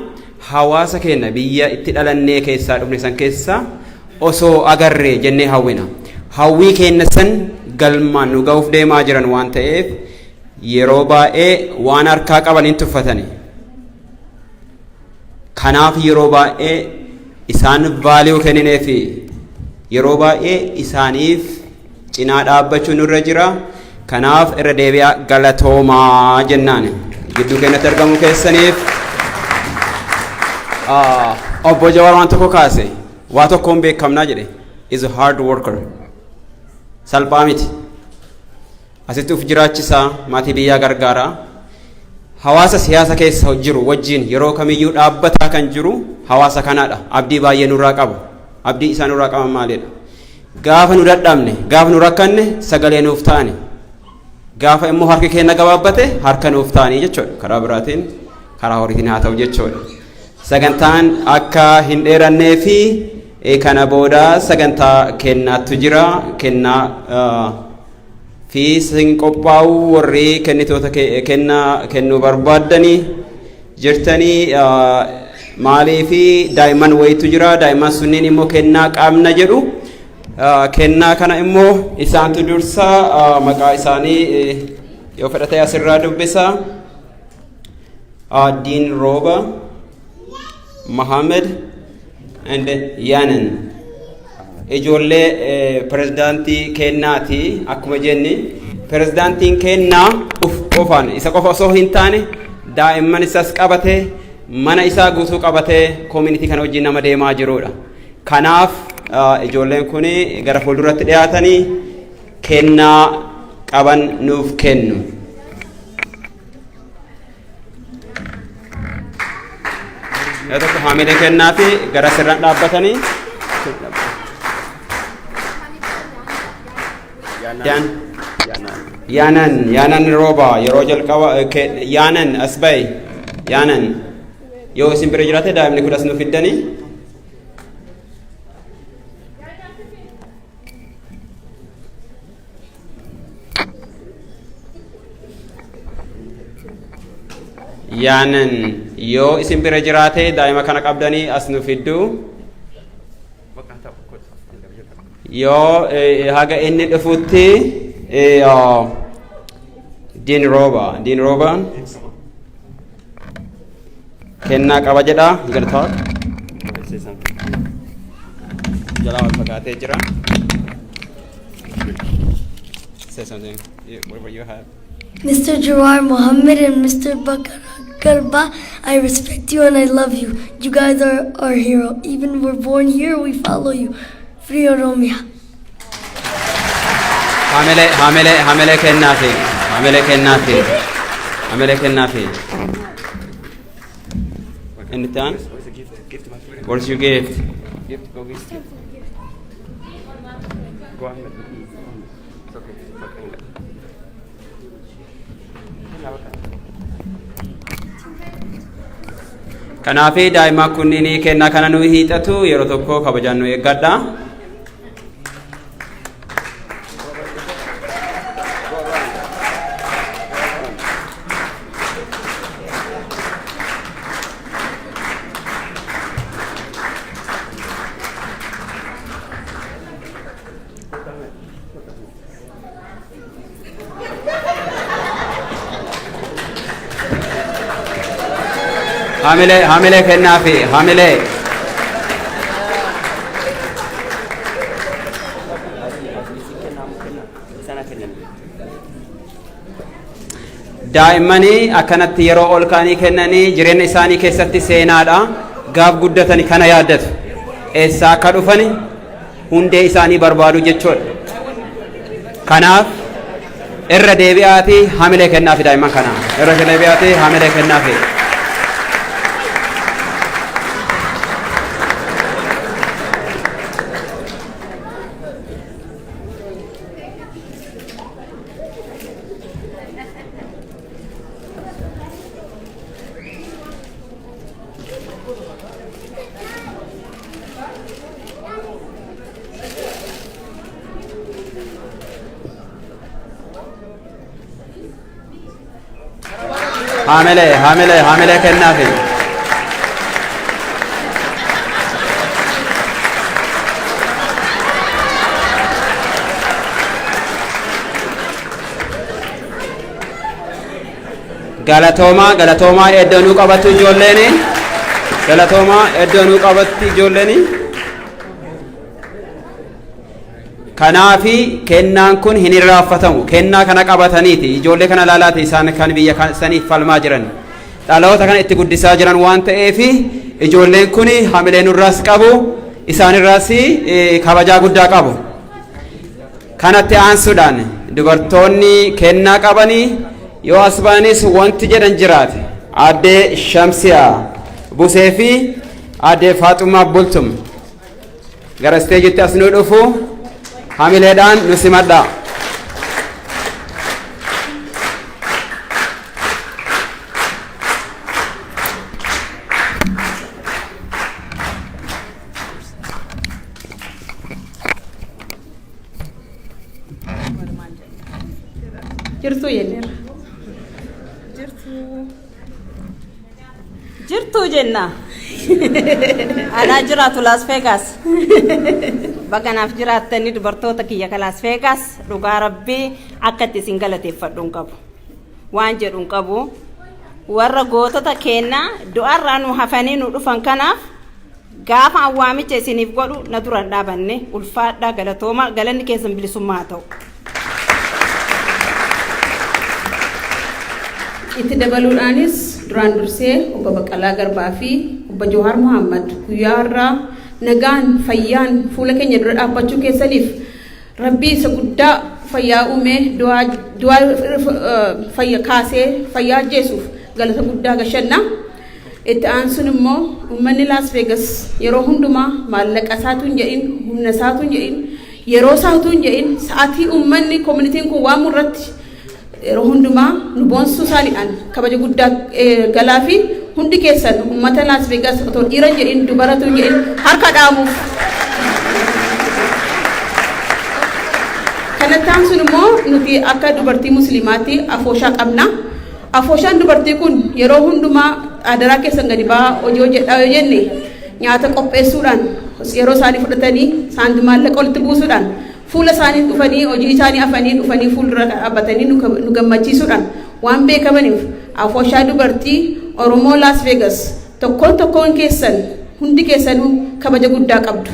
Hawaasa keenya biyya itti dhalannee keessaa dhufne san keessa osoo agarree jennee hawwina. Hawwii keenya san galmaan nu ga'uuf deemaa jiran waan ta'eef, yeroo baay'ee waan harkaa qaban hin tuffatani. Kanaaf yeroo baay'ee isaan value kenninee fi yeroo baay'ee isaaniif cinaa dhaabbachuun nurra jira. Kanaaf irra deebi'aa galatoomaa jennaan gidduu keenyatti argamuu keessaniif. Obbo Jawaar waan tokko kaase, waa tokkoon beekamnaa jedhe, is a hard worker. Salphaa miti. Asitti uf jiraachisaa, maatii biyyaa gargaaraa. Hawaasa siyaasa keessa jiru wajjin yeroo kamiyyuu dhaabbataa kan jiru hawaasa kanaadha. Abdii baay'ee nurraa qabu. Abdii isaan nurraa qaban maalidha? Gaafa nu dadhabne, gaafa nu rakkanne sagalee nuuf ta'ani. Gaafa immoo harki keenya gabaabbate harka nuuf ta'anii jechuudha. Karaa biraatiin, karaa horiitiin haa ta'u jechuudha. Sagantaan akka hin dheerannee fi kana booda sagantaa kennaatu jira. Kennaa fi sin qophaa'u, warri kennitoota kennaa kennuu barbaaddanii jirtanii maalii fi daa'imman wayitu jira. Daa'imman sunniin immoo kennaa qabna jedhu. Kennaa kana immoo isaantu dursa. Maqaa isaanii yoo fedhate asirraa dubbisa. Diin Rooba, Mohammed and Yanan. Ijoollee pirezidaantii kennaati. Akkuma jenni, pirezidaantiin kennaa uf qofaan isa qofa osoo hin taane, daa'imman isas qabatee, mana isaa guutuu qabatee, community kana wajjin nama deemaa jirudha. Kanaaf ijoolleen kun gara fuulduratti dhiyaatanii kennaa qaban nuuf kennu. Yoo tokko haamilee kennaa fi gara sirraan dhaabbatanii. Yaan Yaanan, Yaanan Rooba yeroo jalqaba Yaanan as ba'i. Yaanan, yoo isin bira jiraate daa'imni kun as nu fiddanii. Yaanan, yoo isin bira jiraate daa'ima kana qabdanii as nu fiddu. Yoo haga inni dhufutti Diin Rooba, Diin Rooba kennaa qaba jedha. You gonna talk? Say something. Jalaa wal fagaatee jira. Say something. Whatever you have. Mr. Jawar Mohammed and Mr. Bakar Garba, I respect you and I love you. You guys are our hero. Even we're born here, we follow you. Free Oromia. Haamilee, haamilee, haamilee kennaafi, haamilee kennaafi, haamilee kennaafi. Inni itti aanu? Where's the gift? Gift, my friend. Where's your gift? Gift, go gift. Go ahead. It's okay. It's okay. Kanaaf daa'imman kunniin kennaa kana nu hiixatu. Yeroo tokko kabajaan nu eeggadha. Hamilee, hamilee kennaafi, hamilee. Daa'immanii akkanatti yeroo ol ka'anii kennanii jireenya isaanii keessatti seenaadha. Gaaf guddatani kana yaaddatu. Eessaa akka dhufani hundee isaanii barbaadu jechuudha. Kanaaf irra deebi'aatii hamilee kennaafi daa'imman kana. Irra deebi'aatii hamilee kennaafi. Hamilee, hamilee, hamilee kennaafi. Galatoomaa, galatoomaa, iddoo nuu qabattu ijoolleeni. Galatoomaa, iddoo nuu qabatti ijoolleeni. Kanaafi kennaan kun hin irraanfatamu. Kennaa kana qabataniiti ijoollee kana laalaati isaan kan biyya saniif falmaa jiran. Dhaloota kana itti guddisaa jiran waan ta'eef ijoolleen kun hamilee nurraas qabu, isaanirraas kabajaa guddaa qabu. Kanatti aansuudhaan dubartoonni kennaa qabanii yoo as ba'anis wanti jedhan jiraate, Addee Shamsiyaa Busee fi Addee Faaxumaa Bultum gara isteejitti as nu dhufu, hamileedhaan nu simadhaa. Jirtuu jenneerra. Jirtuu jenna. Anaa jiraatu Las Vegas. Baganaaf jiraattanii dubartoota kiyya ka Las Vegas, dhugaa rabbii akka itti isin galateeffadhu hin qabu. Waan jedhu hin qabu. Warra gootota keennaa du'arraa nu hafanii nu dhufan kanaaf gaafa an waamicha isiniif godhu na dura hin dhaabanne. Ulfaadhaa, galatooma, galanni keessan bilisummaa haa ta'u. Itti dabaluudhaanis duraan dursee obbo Baqqalaa Garbaa fi obbo Jawaar Mohammad guyyaa har'aa nagaan fayyaan fuula keenya dura dhaabbachuu keessaniif Rabbii isa guddaa fayyaa uumee du'aa du'aa fayya kaasee fayyaa ajjeesuuf galata guddaa gashanna. Itti aansuun immoo uummanni Laas Veegas yeroo hundumaa maallaqa isaatu hin jedhin, humna isaatu hin jedhin, yeroo isaatu hin jedhin, sa'atii uummanni koominitiin kun waamu irratti yeroo hundumaa nu boonsuu isaaniidhaan kabaja guddaa galaa fi hundi keessan uummata Laas Veegas otoo dhiira hin jedhin dubaratu hin jedhin harka dhaamuuf. Kanatti aansuun immoo nuti akka dubartii musliimaatti afooshaa qabna. Afooshaan dubartii kun yeroo hundumaa adaraa keessan gadi ba'aa hojii hojjedhaa yoo jenne nyaata qopheessuudhaan yeroo isaanii fudhatanii saanti maallaqa walitti buusuudhaan fuula isaanii dhufanii hojii isaanii afanii dhufanii fuuldura dhaabbatanii nu gammachiisuudhaan waan beekamaniif afooshaa dubartii Oromoo Las Vegas tokkoon tokkoon keessan hundi keessanuu kabaja guddaa qabdu.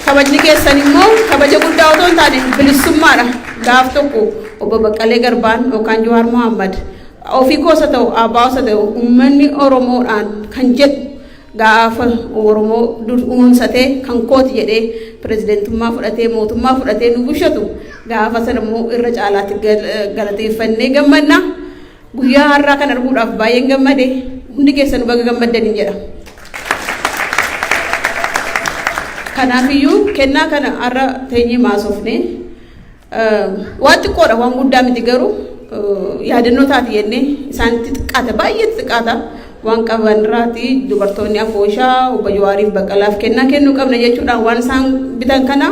Kabajni keessan immoo kabaja guddaa otoo hin taane bilisummaadha. Gaaf tokko obbo Baqqalee Garbaan yookaan Jawaar Mohammad ofii koosa ta'u abbaa osa ta'u uummanni Oromoodhaan kan jedhu gaafa Oromoo dur uumsatee kan kooti jedhee pirezidentummaa fudhatee mootummaa fudhatee nu bushatu gaafa sana immoo irra caalaatti galateeffannee gammanna. Guyyaa har'aa kan arguudhaaf baay'een gammade, hundi keessan baga gammaddaniin jedha. Kanaafiyyuu kennaa kana har'a teenyee maasofne waan xiqqoodha, waan guddaa miti, garuu yaadannoo taati jennee isaanitti xiqqaata, baay'ee xiqqaata waan qaban irraati dubartoonni afooshaa obbo Jawaariif Baqqalaaf kennaa kennuu qabna jechuudhaan waan isaan bitan kana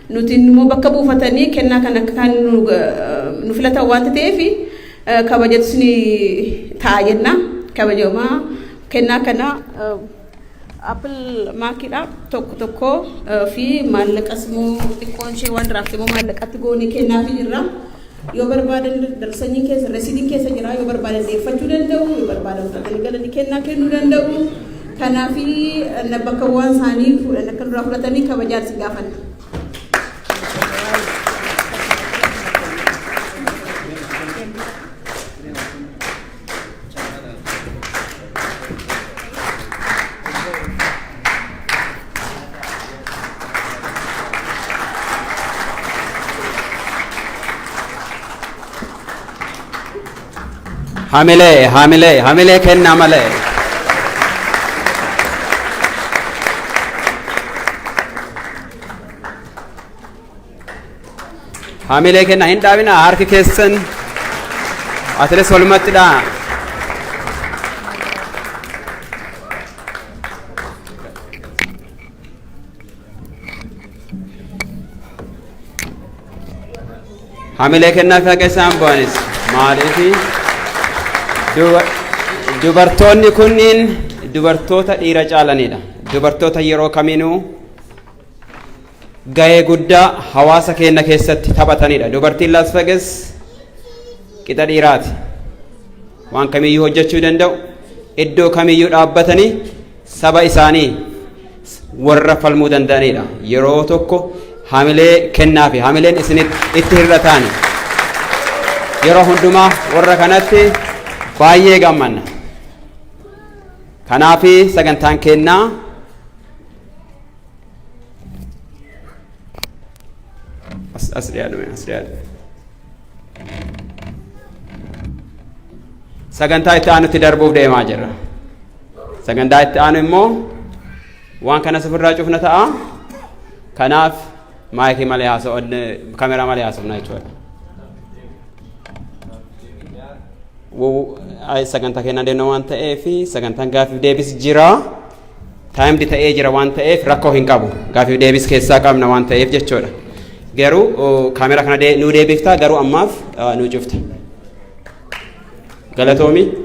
nuti immoo bakka buufatanii kennaa kana akka kan nu filatan waanta ta'eef kabajatus ni ta'a jenna. Kabajamaa, kennaa kana Apple Maciidha tokko tokko fi maallaqas immoo xiqqoon ishee waan raafte immoo maallaqatti goonee kennaafii jirra. Yoo barbaadan darsanyiin keessa, resiidiin keessa jira, yoo barbaadan deeffachuu danda'u, yoo barbaadan fudhatanii galanii kennaa kennuu danda'u. Kanaaf bakka bu'aan isaanii fuudhan akka duraa fudhatanii kabajaan si gaafanna. Hamilee, hamilee, hamilee kennaa malee. Hamilee kennaa hin dhaabina harki keessan atiles walumatti dhaa. Hamilee kennaa fi haqa isaan bu'anis maaliifi dubartoonni kunniin dubartoota dhiira caalanidha. Dubartoota yeroo kamiinuu gahee guddaa hawaasa keenya keessatti taphatanidha. Dubartiin Las Vegas qixa dhiiraati. Waan kamiyyuu hojjechuu danda'u, iddoo kamiyyuu dhaabbatanii saba isaanii warra falmuu danda'anidha. Yeroo tokko hamilee kennaa fi hamileen isinitti itti hir'ataani. Yeroo hundumaa warra kanatti baay'ee gammanna. Kanaafi sagantaan kennaa as dhiyaadhu, as dhiyaadhu. Sagantaa itti aanutti darbuuf deemaa jirra. Sagantaa itti aanu immoo waan kanas ofirraa cufna ta'a. Kanaaf maayikii malee haasa'u, kaameraa malee haasofna jechuudha. Sagantaa kennaa deemna waan ta'eef, sagantaan gaaffiif deebis jira. Timed ta'ee jira waan ta'eef rakkoo hin qabu. Gaaffiif deebis keessaa qabna waan ta'eef jechuudha. Garuu kaameraa kana nuu deebiftaa, garuu ammaaf nuu cufta. Galatoomi.